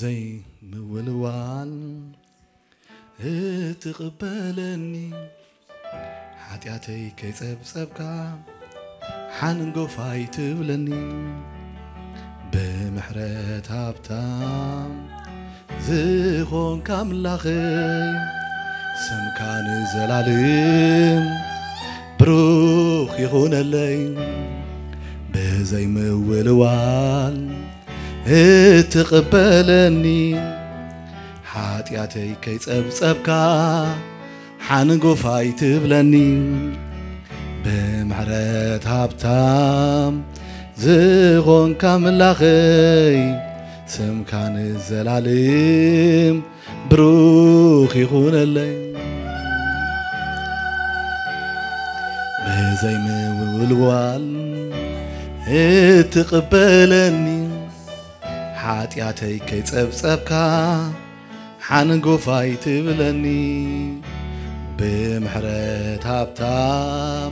ዘይምውልዋል እትቕበለኒ፣ ሓጢኣተይ ከይጸብጸብካ ሓንጎፋይ ትብለኒ። ብምሕረት ሃብታም ዝኾንካ ኣምላኸይ፣ ስምካ ንዘላለም ብሩኽ ይኹነለይ። ብዘይምውልዋል እትቕበለኒ፣ ሓጢኣተይ ከይጸብጸብካ ሓንጎፋይ ትብለኒ። ብምሕረት ሃብታም ዝኾንካ ኣምላኸይ፣ ስምካ ንዘላለም ብሩኽ ይኹነለይ። ብዘይምውልዋል እትቕበለኒ፣ ሓጢኣተይ ከይጸብጸብካ ሓንጎፋይ ትብለኒ። ብምሕረት ሃብታም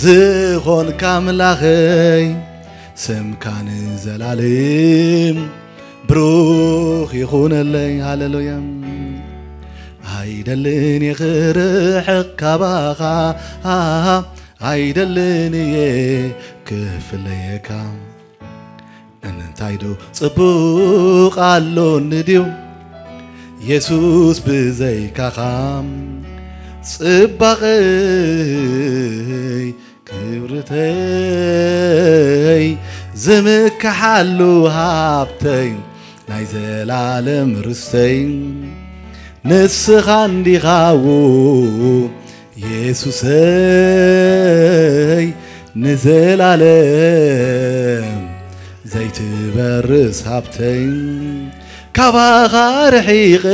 ዝኾንካ ኣምላኸይ፣ ስምካ ንዘላለም ብሩኽ ይኹነለይ። ሃሌሉያ። ኣይደልን እየ ክርሕቕ ካባኻ፣ ኣይደልን እየ ክፍለየካ። እንታይ ዶ ጽቡቕ ኣሎኒ ድዩ የሱስ ብዘይካኻ? ጽባቐይ ክብርተይ ዝምክሓሉ ሃብተይ ናይ ዘላለም ርስተይ ንስኻ እንዲኻዎ የሱሰይ ንዘላለም ዘይትበርስ ሃብተይ ካባኻ ርሒቐ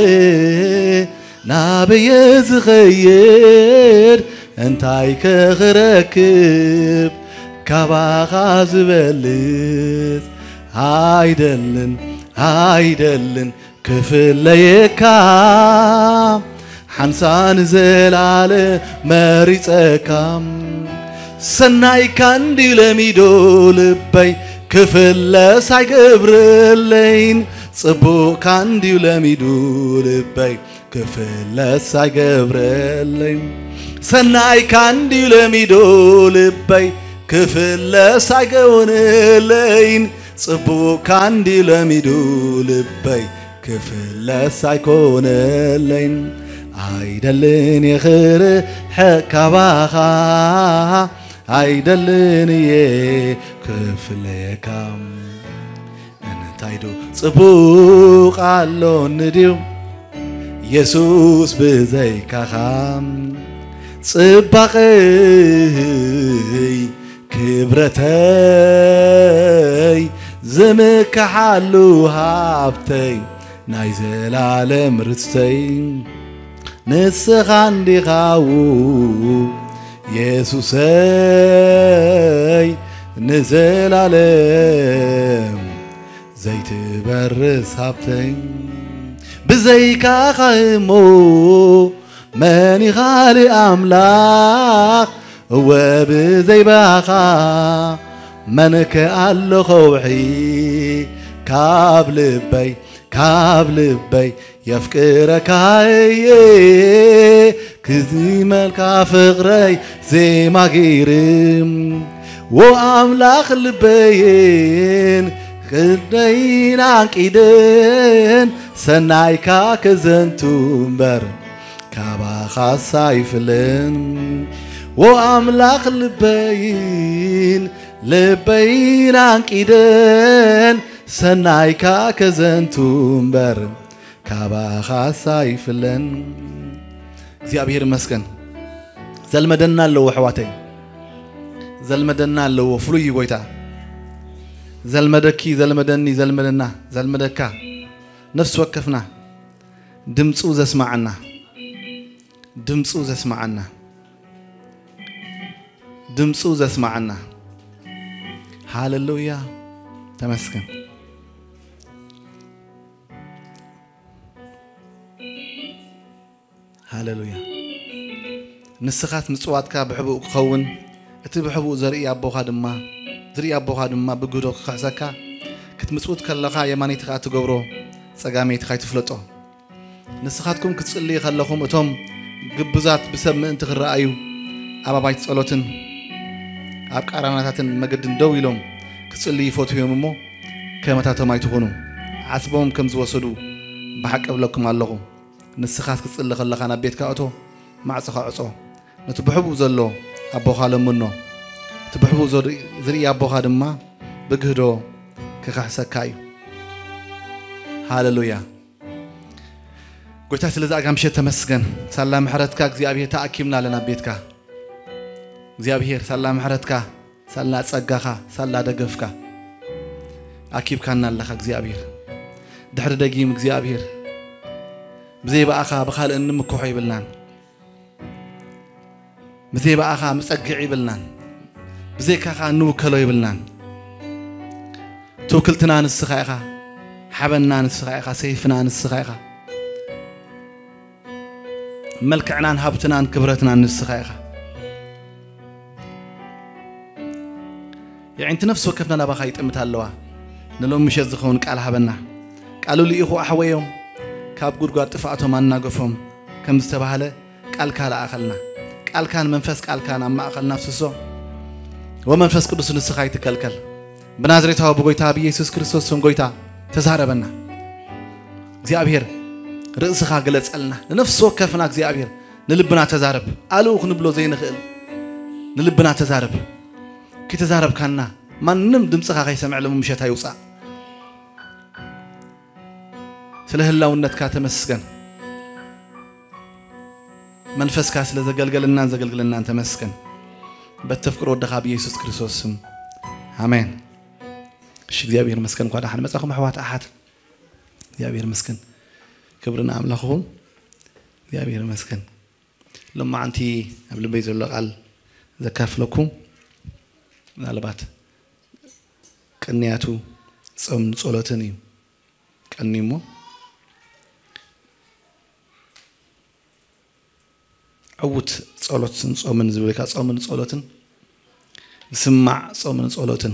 ናበየ ዝኸይድ እንታይ ከኽረክብ ካባኻ ዝበልጽ ኣይደልን ኣይደልን ክፍለየካ ሓንሳን ዘላለ መሪጸካ ሰናይካ እንዲ ለሚዶ ልበይ ክፍለስ ኣይገብረለይን ጽቡቕካ እንዲዩ ለሚዱ ልበይ ክፍለስ ኣይገብረለይን ሰናይካ እንዲዩ ለሚዶ ልበይ ክፍለስ ኣይገውንለይን ጽቡቕካ እንዲዩ ለሚዱ ልበይ ክፍለስ ኣይኮነለይን ኣይደልን እየ ክርሕቕ ካባኻ ኣይደልን እየ ክፍለየካ እንታይ ዶ ጽቡቕ ኣሎኒ ድዩ የሱስ ብዘይካኻ ጽባቐይ ክብረተይ ዝምክሓሉ ሃብተይ ናይ ዘላለም ርስተይ ንስኻ እንዲኻዉ የሱሰይ ንዘላለም ዘይትበርስ ሃብተይ ብዘይካኻ እሞ መን ይኻልእ ኣምላኽ እወ ብዘይባኻ መን ከ ኣሎ ኸውሒ ካብ ልበይ ካብ ልበይ የፍቅረካ እየ ክዝመልካ ፍቕረይ ዜማ ገይርም ወኣምላኽ ልበይን ቅደይን ኣንቂደን ሰናይካ ከዘንቱ እምበር ካባኻስ ኣይፍለን ወኣምላኽ ልበይን ልበይን ኣንቂደን ሰናይካ ከዘንቱ እምበር ካባኻስ ኣይፍለን እግዚኣብሔር ይመስገን ዘልመደና ኣለዎ ኣሕዋተይ ዘልመደና ኣለዎ ፍሉይ እዩ ጎይታ ዘልመደኪ ዘልመደኒ ዘልመደና ዘልመደካ ነፍሲ ወከፍና ድምፁ ዘስማዓና ድምፁ ዘስማዓና ድምፁ ዘስማዓና ሃሌሉያ ተመስገን ሃሌሉያ ንስኻት ምፅዋትካ ብሕቡእ ክኸውን እቲ ብሕቡእ ዘርኢ ኣቦኻ ድማ ዝርኢ ኣቦኻ ድማ ብግህዶ ክኽሕሰካ ክትምፅውት ከለኻ የማነይቲ ከዓ ትገብሮ ጸጋመይቲ ካይትፍለጦ። ንስኻትኩም ክትጽልዩ ከለኹም እቶም ግብዛት ብሰብ ምእንቲ ክረኣዩ ኣብ ኣባይቲ ጸሎትን ኣብ ቃራናታትን መገድን ደው ኢሎም ክጽልዩ ይፈትዉ እዮም እሞ ከመታቶም ኣይትኹኑ። ዓስቦም ከም ዝወሰዱ ብሓቂ እብለኩም ኣለኹ። ንስኻስ ክትጽሊ ከለኻ ናብ ቤትካ እቶ፣ ማዕጾኻ ዕጾ። ነቲ ብሕቡእ ዘሎ ኣቦኻ ለምኖ። እቲ ብሕቡእ ዘርኢ ኣቦኻ ድማ ብግህዶ ክኽሕሰካ እዩ። ሃሌሉያ። ጎይታ ስለ ዛጋ ምሸት ተመስገን። ሳላ ምሕረትካ እግዚኣብሔር ተኣኪብና ኣለና ቤትካ። እግዚኣብሔር ሳላ ምሕረትካ፣ ሳላ ጸጋኻ፣ ሳላ ደገፍካ ኣኪብካና ኣለኻ እግዚኣብሔር። ድሕሪ ደጊም እግዚኣብሔር ብዘይ ብኣኻ ብኻልእ እንምክሖ ይብልናን። ብዘይ ብኣኻ ምጸግዕ ይብልናን። ብዘይካኻ እንውከሎ ይብልናን። ትውክልትና ንስኻ ኢኻ። ሓበንና ንስኻ ኢኻ። ሰይፍና ንስኻ ኢኻ። መልክዕናን ሃብትናን ክብረትናን ንስኻ ኢኻ። የዒንቲ ነፍሲ ወከፍና ናባኻ ይጥምታ ኣለዋ። ንሎም ምሸት ዝኸውን ቃል ሃበና። ቃሉ ልኢኹ ኣሕወዮም፣ ካብ ጉድጓድ ጥፍኣቶም ኣናገፎም፣ ከም ዝተባህለ ቃልካ ለኣኸልና። ቃልካን መንፈስ ቃልካን ኣብ ማእኸልና ኣፍስሶ። ወመንፈስ ቅዱስ ንስኻ ይትከልከል። ብናዝሬታዊ ብጎይታ ብኢየሱስ ክርስቶስ ስም ጎይታ ተዛረበና። እግዚኣብሔር ርእስኻ ግለጸልና። ንነፍሲ ወከፍና እግዚኣብሔር ንልብና ተዛረብ። ኣልኡ ክንብሎ ዘይንኽእል ንልብና ተዛረብ። ከይተዛረብካና ማንም ድምፅኻ ከይሰምዕ ሎም ምሸት ኣይውፃእ። ስለ ህላውነትካ ተመስገን። መንፈስካ ስለ ዘገልገለናን ዘገልግለናን ተመስገን። በተፍቅሮ ወደኻ ብኢየሱስ ክርስቶስ ስም ኣሜን። እሺ እግዚኣብሔር ይመስገን። እንኳ ደሓን መጻኹም ኣሕዋት ኣሓት። እግዚኣብሔር ይመስገን። ክብሪ ንኣምላኽኹም። እግዚኣብሔር ይመስገን። ሎማዓንቲ ኣብ ልበይ ዘሎ ቃል ዘካፍለኩም ምናልባት ቅንያቱ ጾምን ጸሎትን እዩ። ቀንዩ እሞ ዕዉት ጸሎትን ጾምን ዝብል ወይ ከዓ ጾምን ጸሎትን ዝስማዕ ጾምን ጸሎትን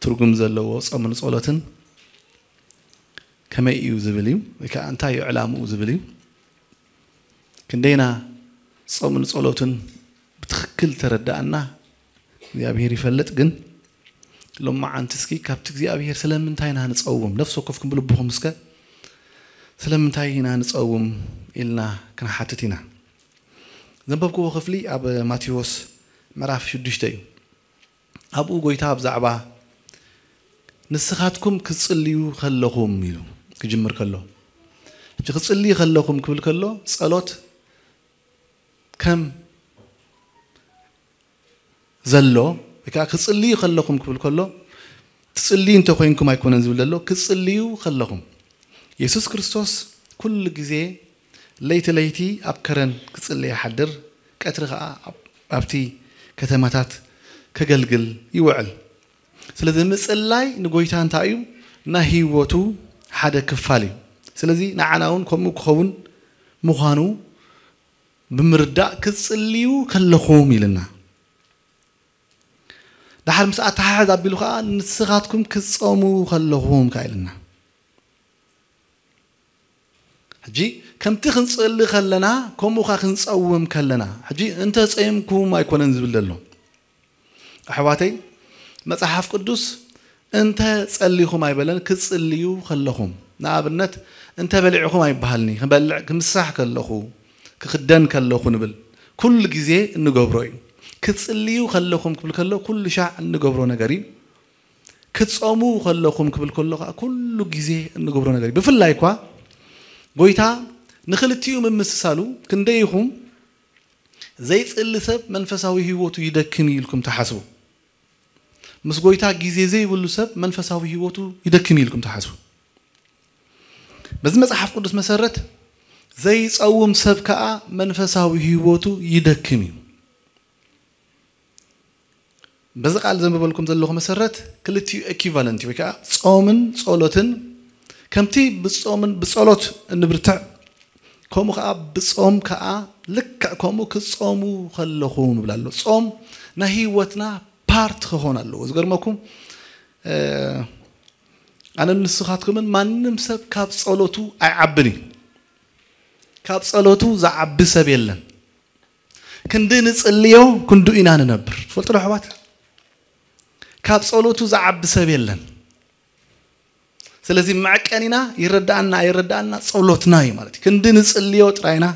ትርጉም ዘለዎ ጾምን ጸሎትን ከመይ እዩ ዝብል እዩ ወይ ከዓ እንታይ እዩ ዕላምኡ ዝብል እዩ። ክንደይና ጾምን ጸሎትን ብትኽክል ተረዳእና እግዚኣብሔር ይፈልጥ። ግን ሎማዓንቲ እስኪ ካብቲ እግዚኣብሔር ስለምንታይ ኢና ንጸውም? ነፍሲ ወከፍኩም ብልብኹም እስከ ስለምንታይ ኢና ንጸውም ኢልና ክንሓትት ኢና። ዘንበብክዎ ክፍሊ ኣብ ማቴዎስ ምዕራፍ ሽዱሽተ እዩ። ኣብኡ ጎይታ ብዛዕባ ንስኻትኩም ክትጽልዩ ከለኹም ኢሉ ክጅምር ከሎ፣ ሕጂ ክትጽልዩ ከለኹም ክብል ከሎ ጸሎት ከም ዘሎ ወይ ከዓ ክትጽልዩ ከለኹም ክብል ከሎ ትጽልዩ እንተኮይንኩም ኣይኮነን ዝብል ዘሎ፣ ክትጽልዩ ከለኹም። የሱስ ክርስቶስ ኩሉ ግዜ ለይቲ ለይቲ ኣብ ከረን ክጽሊ ይሓድር፣ ቀትሪ ከዓ ኣብ-፣ ኣብቲ ከተማታት ከገልግል ይውዕል። ስለዚ ምጽላይ ንጎይታ እንታይ እዩ? ናይ ህይወቱ ሓደ ክፋል እዩ። ስለዚ ንዓና እውን ከምኡ ክኸውን ምዃኑ ብምርዳእ ክትጽልዩ ከለኹም ኢልና። ደሓር ምስ ኣተሓሕዝ ኣቢሉ ከዓ ንስኻትኩም ክትጸሙ ከለኹም ከኣ ኢልና። ሕጂ ከምቲ ክንጽሊ ከለና ከምኡ ኸዓ ክንጸውም ከለና። ሕጂ እንተ ጸይምኩም ኣይኮነን ዝብል ዘሎ። ኣሕዋተይ መጽሓፍ ቅዱስ እንተ ጸሊኹም ኣይበለን፣ ክትጽልዩ ከለኹም። ንኣብነት እንተ በሊዕኹም ኣይበሃልኒ፣ ክበልዕ ክምሳሕ ከለኹ፣ ክኽደን ከለኹ ንብል። ኩሉ ግዜ እንገብሮ እዩ። ክትጽልዩ ከለኹም ክብል ከሎ ኩሉ ሻዕ እንገብሮ ነገር እዩ። ክትጾሙ ከለኹም ክብል ከሎ ከዓ ኩሉ ግዜ እንገብሮ ነገር እዩ። ብፍላይ እኳ ጎይታ ንኽልቲኡ ምምስሳሉ ክንደይ ኢኹም ዘይጽሊ ሰብ መንፈሳዊ ህይወቱ ይደክም እዩ ኢልኩም ትሓስቡ? ምስ ጎይታ ግዜ ዘይብሉ ሰብ መንፈሳዊ ህይወቱ ይደክም እዩ ኢልኩም ትሓስቡ? በዚ መጽሓፍ ቅዱስ መሰረት ዘይጸውም ሰብ ከኣ መንፈሳዊ ህይወቱ ይደክም እዩ። በዚ ቃል ዘንብበልኩም ዘለኹ መሰረት ክልቲኡ ኤኪቫለንት ወይ ከዓ ጾምን ጸሎትን ከምቲ ብጾምን ብጸሎት እንብርትዕ ከምኡ ከዓ ብጾም ከዓ ልክዕ ከምኡ ክትጾሙ ከለኹ ንብል ኣሎ። ጾም ናይ ህይወትና ፓርት ክኾን ኣለዎ። ዝገርመኩም እ፣ ኣነን ንስኻትኩምን ማንም ሰብ ካብ ጸሎቱ ኣይዓብን እዩ። ካብ ጸሎቱ ዝዓቢ ሰብ የለን። ክንዲ ንጽልዮ ክንዱ ኢና ንነብር። ትፈልጡ ዶ ኣሕዋት? ካብ ጸሎቱ ዝዓቢ ሰብ የለን። ስለዚ መዐቀኒና ይረዳኣና ኣይረዳኣና ጸሎትና እዩ ማለት እዩ። ክንዲ ንጽልዮ ጥራይና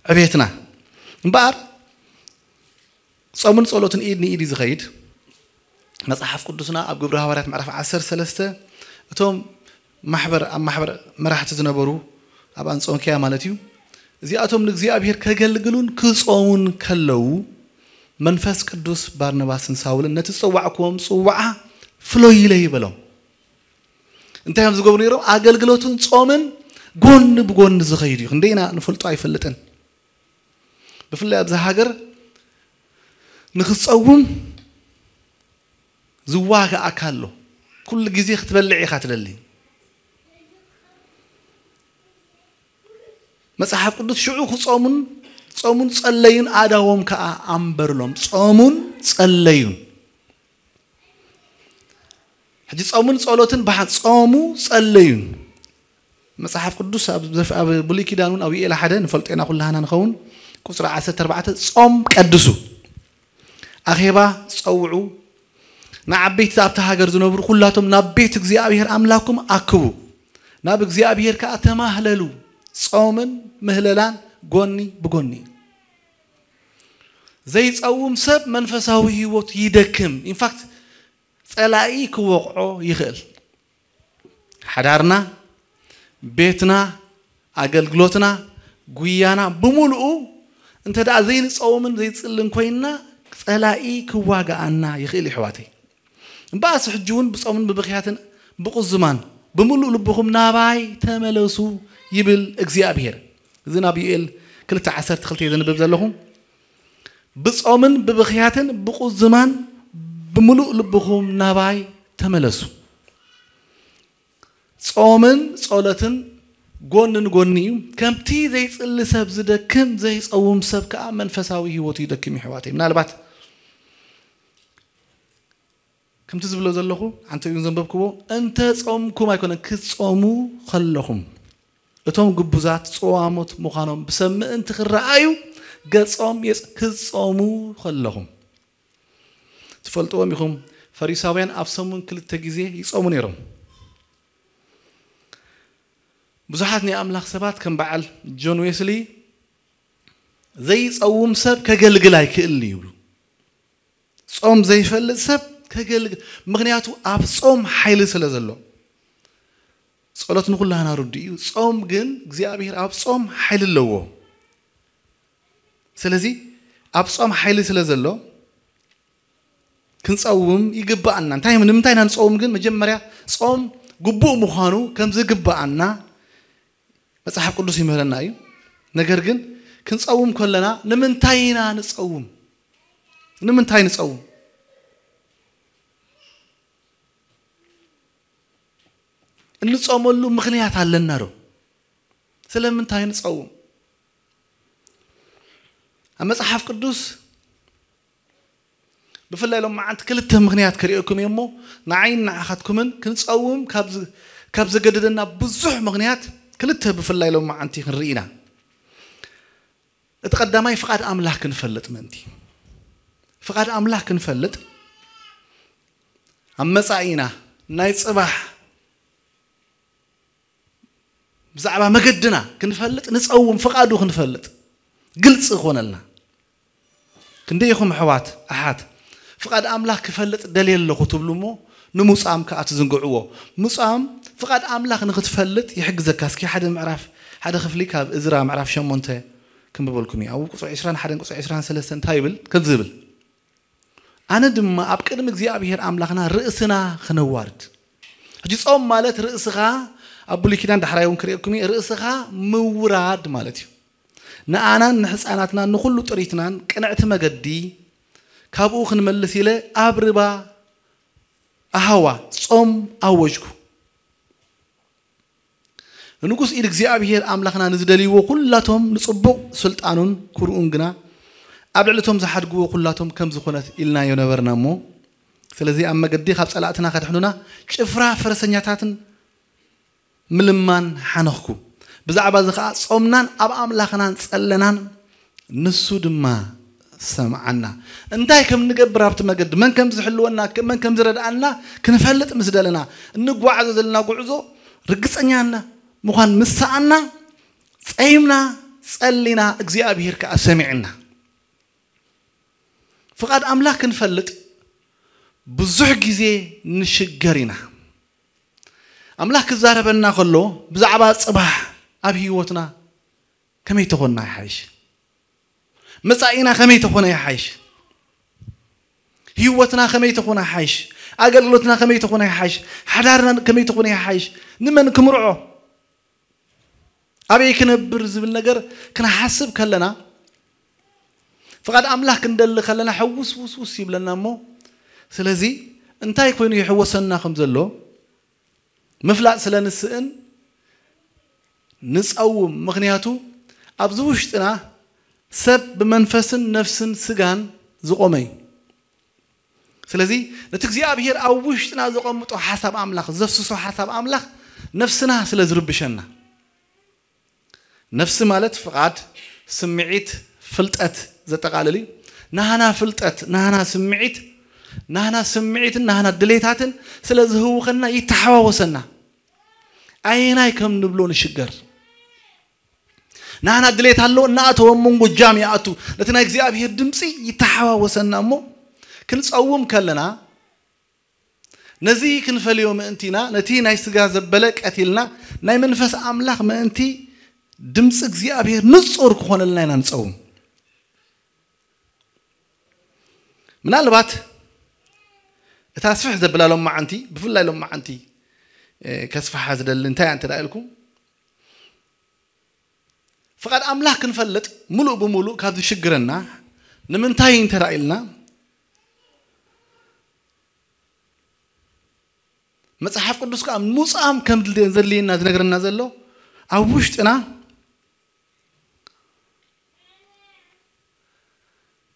ዕቤትና። እምበኣር ጾምን ጸሎትን ኢድ ንኢድ እዩ ዝኸይድ። መጽሓፍ ቅዱስና ኣብ ግብሪ ሃዋርያት ምዕራፍ ዓሰርተ ሰለስተ እቶም ማሕበር ኣብ ማሕበር መራሕቲ ዝነበሩ ኣብ ኣንጾኪያ ማለት እዩ፣ እዚኣቶም ንእግዚኣብሔር ከገልግሉን ክጾሙን ከለዉ መንፈስ ቅዱስ ባርናባስን ሳውልን ነቲ ዝጸዋዕክዎም ጽዋዓ ፍሎይለይ በሎም። እንታይ እዮም ዝገብሩ ነይሮም? ኣገልግሎትን ጾምን ጎኒ ብጎኒ ዝኸይድ እዩ። ክንደይና ንፈልጦ ኣይፈልጥን። ብፍላይ ኣብዚ ሃገር ንክትጸውም ዝዋጋኣካ ኣሎ። ኩሉ ግዜ ክትበልዕ ኢኻ ትደሊ። መጽሓፍ ቅዱስ ሽዑ ክጾሙን ጾሙን ጸለዩን ኣዳዎም ከኣ ኣንበርሎም። ጾሙን ጸለዩን። ሕጂ ጾሙን ጸሎትን ብሓ ጾሙ ጸለዩን። መጽሓፍ ቅዱስ ኣብ ዘፍ- ኣብ ብሉይ ኪዳን እውን ኣብ ዩኤል ሓደ ንፈልጦ ኢና ኩላህና ንኸውን። ቁጽሪ ዓሰርተ ኣርባዕተ ጾም ቀድሱ፣ ኣኼባ ጸውዑ፣ ንዓበይቲ ኣብታ ሃገር ዝነብሩ ኩላቶም ናብ ቤት እግዚኣብሔር ኣምላኩም ኣክቡ፣ ናብ እግዚኣብሔር ከኣ ተማህለሉ። ጾምን ምህለላን ጎኒ ብጎኒ። ዘይጸውም ሰብ መንፈሳዊ ህይወት ይደክም። ኢንፋክት ጸላኢ ክወቕዖ ይኽእል። ሓዳርና፣ ቤትና፣ ኣገልግሎትና፣ ጉያና ብምሉኡ እንተ ደኣ ዘይንጸውምን ዘይጽልን ኮይንና ጸላኢ ክዋጋኣና ይኽእል እዩ ኣሕዋተይ። እምበኣስ ሕጂ እውን ብጾምን ብብኽያትን ብቁዝማን ብምሉእ ልብኹም ናባይ ተመለሱ ይብል እግዚኣብሔር። እዚ ናብ ዩኤል ክልተ ዓሰርተ ክልተ እየ ዘንብብ ዘለኹ። ብጾምን ብብኽያትን ብቁዝማን ብምሉእ ልብኹም ናባይ ተመለሱ። ጾምን ጸሎትን ጎኒ ንጎኒ እዩ። ከምቲ ዘይጽሊ ሰብ ዝደክም ዘይጸውም ሰብ ከኣ መንፈሳዊ ህይወቱ ይደክም እዩ ኣሕዋተይ። ምናልባት ከምቲ ዝብሎ ዘለኹ ዓንተ እውን ዘንበብክዎ እንተ ጾምኩም ኣይኮነን ክትጾሙ ከለኹም እቶም ግቡዛት ጽዋሞት ምዃኖም ብሰብ ምእንቲ ክረኣዩ ገጾም የጽ- ክትጾሙ ከለኹም ትፈልጥዎም ኢኹም። ፈሪሳውያን ኣብ ሰሙን ክልተ ግዜ ይጾሙ ነይሮም። ብዙሓት ናይ ኣምላኽ ሰባት ከም በዓል ጆን ዌስሊ ዘይጸውም ሰብ ከገልግል ኣይክእልን ይብሉ። ጾም ዘይፈልጥ ሰብ ከገልግል፣ ምኽንያቱ ኣብ ጾም ሓይሊ ስለ ዘሎ። ጸሎት ንኹላህና ርዱ እዩ። ጾም ግን እግዚኣብሔር ኣብ ጾም ሓይሊ ኣለዎ። ስለዚ ኣብ ጾም ሓይሊ ስለ ዘሎ ክንጸውም ይግብኣና። እንታይ ንምንታይ ኢና ንጸውም ግን? መጀመርያ ጾም ግቡእ ምዃኑ ከም ዝግብኣና መጽሓፍ ቅዱስ ይምህረና እዩ። ነገር ግን ክንጸውም ከለና ንምንታይ ኢና ንጸውም? ንምንታይ ንጸውም? እንጾመሉ ምኽንያት ኣለና ዶ? ስለምንታይ ንጸውም? ኣብ መጽሓፍ ቅዱስ ብፍላይ ሎም መዓንቲ ክልተ ምኽንያት ክርእየኩም እየ እሞ ንዓይን ንዓኻትኩምን ክንጸውም ካብ ዝ- ካብ ዘገደደና ብዙሕ ምኽንያት ክልተ ብፍላይ ሎም መዓንቲ ክንርኢ ኢና። እቲ ቀዳማይ ፍቓድ ኣምላኽ ክንፈልጥ ምእንቲ። ፍቓድ ኣምላኽ ክንፈልጥ ኣብ መጻኢና ናይ ጽባሕ ብዛዕባ መገድና ክንፈልጥ ንጸውም፣ ፍቓዱ ክንፈልጥ ግልጺ ክኾነልና። ክንደይ ኢኹም ኣሕዋት ኣሓት ፍቓድ ኣምላኽ ክፈልጥ ደልየ ኣለኹ ትብሉ እሞ ንምጻም ከኣ ትዝንግዕዎ። ምጻም ፍቓድ ኣምላኽ ንኽትፈልጥ ይሕግዘካ። እስኪ ሓደ ምዕራፍ ሓደ ክፍሊ ካብ እዝራ ምዕራፍ ሸሞንተ ክንብበልኩም እዩ። ኣብ ቁጽሪ ዕስራን ሓደን ቁጽሪ ዕስራን ሰለስተን እንታይ ይብል? ከምዚ ይብል ኣነ ድማ ኣብ ቅድሚ እግዚኣብሔር ኣምላኽና ርእስና ክነዋርድ። ሕጂ ጾም ማለት ርእስኻ ኣብ ብሉይ ኪዳን ዳሕራይ እውን ክርእየኩም እየ፣ ርእስኻ ምውራድ ማለት እዩ። ንኣናን ንሕፃናትናን ንኹሉ ጥሪትናን ቅንዕቲ መገዲ ካብኡ ክንመልስ ኢለ ኣብ ርባ ኣሃዋ ጾም ኣወጅኩ። ንጉስ ኢድ እግዚኣብሔር ኣምላኽና ንዝደልይዎ ኩላቶም ንጽቡቕ ስልጣኑን ክርኡን ግና ኣብ ልዕሊ እቶም ዝሓድግዎ ኩላቶም ከም ዝኾነት ኢልናዮ ነበርና እሞ ስለዚ ኣብ መገዲ ካብ ጸላእትና ከድሕኑና ጭፍራ ፈረሰኛታትን ምልማን ሓነኽኩ። ብዛዕባ እዚ ኸኣ ጾምናን ኣብ ኣምላኽናን ጸለናን፣ ንሱ ድማ ሰምዓና። እንታይ ከም ንገብር ኣብቲ መገዲ፣ መን ከም ዝሕልወና፣ መን ከም ዝረድኣና ክንፈልጥ ምስ ደለና፣ እንጓዓዞ ዘለና ጉዕዞ ርግጸኛና ምዃን ምስ ሰኣና፣ ጸይምና፣ ጸሊና፣ እግዚኣብሄር ከኣ ሰሚዕና። ፍቓድ ኣምላኽ ክንፈልጥ ብዙሕ ግዜ ንሽገር ኢና። ኣምላኽ ክዛረበና ከሎ ብዛዕባ ጽባሕ ኣብ ህይወትና ከመይ ተኾንና ይሓይሽ? መጻኢና ከመይ ተኾነ ይሓይሽ? ህይወትና ከመይ ተኾነ ይሓይሽ? ኣገልግሎትና ከመይ ተኾነ ይሓይሽ? ሓዳርና ከመይ ተኾነ ይሓይሽ? ንመን ክምርዖ? ኣበይ ክነብር ዝብል ነገር ክንሓስብ ከለና፣ ፍቓድ ኣምላኽ ክንደሊ ከለና ሕውስ ውስውስ ይብለና እሞ፣ ስለዚ እንታይ ኮይኑ ይሕወሰና ከም ዘሎ ምፍላጥ ስለ ንስእን ንጸውም። ምኽንያቱ ኣብዚ ውሽጥና ሰብ ብመንፈስን ነፍስን ስጋን ዝቖመ እዩ። ስለዚ ነቲ እግዚኣብሄር ኣብ ውሽጥና ዘቐምጦ ሓሳብ ኣምላኽ፣ ዘፍስሶ ሓሳብ ኣምላኽ ነፍስና ስለ ዝርብሸና። ነፍሲ ማለት ፍቓድ፣ ስምዒት፣ ፍልጠት ዘጠቓልል እዩ። ናህና ፍልጠት፣ ናህና ስምዒት፣ ናህና ስምዒትን ናህና ድሌታትን ስለ ዝህውኸና ይተሓዋወሰና። ኣየናይ ከም ንብሎ ንሽገር። ናህና ድሌት ኣሎ፣ እናኣተወ ኣብ መንጎ ጃም ይኣቱ። ነቲ ናይ እግዚኣብሄር ድምጺ ይተሓዋወሰና እሞ፣ ክንጸውም ከለና፣ ነዚ ክንፈልዮ ምእንቲ ኢና፣ ነቲ ናይ ስጋ ዘበለ ቀቲልና፣ ናይ መንፈስ ኣምላኽ ምእንቲ ድምጺ እግዚኣብሄር ንጹር ክኾነልና ኢና ንጸውም። ምናልባት እታ ስፍሕ ዘብላ ሎማዓንቲ፣ ብፍላይ ሎማዓንቲ፣ እ፣ ከስፍሓ ዝደሊ እንታይ እያ እንተ ደኣ ኢልኩም፣ ፍቓድ ኣምላኽ ክንፈልጥ ምሉእ ብምሉእ ካብ ዝሽግረና ንምንታይ እንተ ደኣ ኢልና፣ መጽሓፍ ቅዱስ ከኣ ምጻም ከም ድል-፣ ዘድልየና ዝነግረና ዘሎ፣ ኣብ ውሽጥና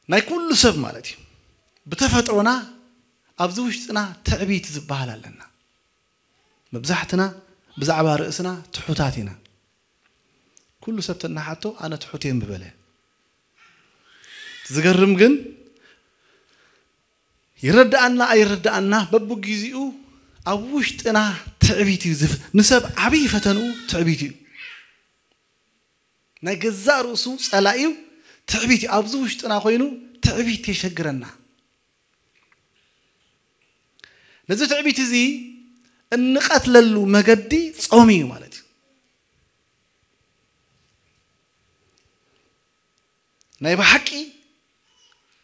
ናይ ኩሉ ሰብ ማለት እዩ፣ ብተፈጥሮና ኣብዚ ውሽጥና ትዕቢት ዝበሃል ኣለና። መብዛሕትና ብዛዕባ ርእስና ትሑታት ኢና። ኩሉ ሰብ ተናሓቶ ኣነ ትሑት እየ ምበለ። ዝገርም ግን ይረድኣና ኣይረድኣና በብግዜኡ ኣብ ውሽጥና ትዕቢት እዩ ዝፍ-፣ ንሰብ ዓብዪ ፈተንኡ ትዕቢት እዩ። ናይ ገዛእ ርእሱ ጸላኢው ትዕቢት እዩ። ኣብዚ ውሽጥና ኮይኑ ትዕቢት የሸግረና። ነዚ ትዕቢት እዚ እንቐትለሉ መገዲ ጾም እዩ ማለት እዩ። ናይ ብሓቂ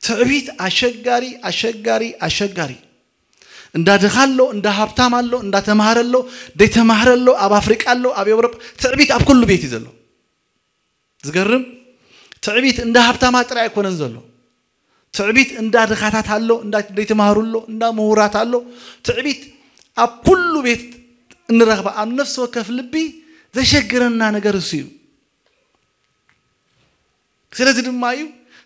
ትዕቢት ኣሸጋሪ፣ ኣሸጋሪ፣ ኣሸጋሪ። እንዳ ድኻ ኣሎ፣ እንዳ ሃብታም ኣሎ፣ እንዳ ተማሃረ ኣሎ፣ ደይተማሃረ ኣሎ፣ ኣብ ኣፍሪቃ ኣሎ፣ ኣብ ኤውሮጳ፣ ትዕቢት ኣብ ኩሉ ቤት እዩ ዘሎ። ዝገርም፣ ትዕቢት እንዳ ሃብታማት ጥራይ ኣይኮነን ዘሎ። ትዕቢት እንዳ ድኻታት ኣሎ፣ እንዳ ደይተማሃሩ ኣሎ፣ እንዳ ምሁራት ኣሎ። ትዕቢት ኣብ ኩሉ ቤት እንረኽባ፣ ኣብ ነፍሲ ወከፍ ልቢ ዘሸግረና ነገር እሱ እዩ። ስለዚ ድማ እዩ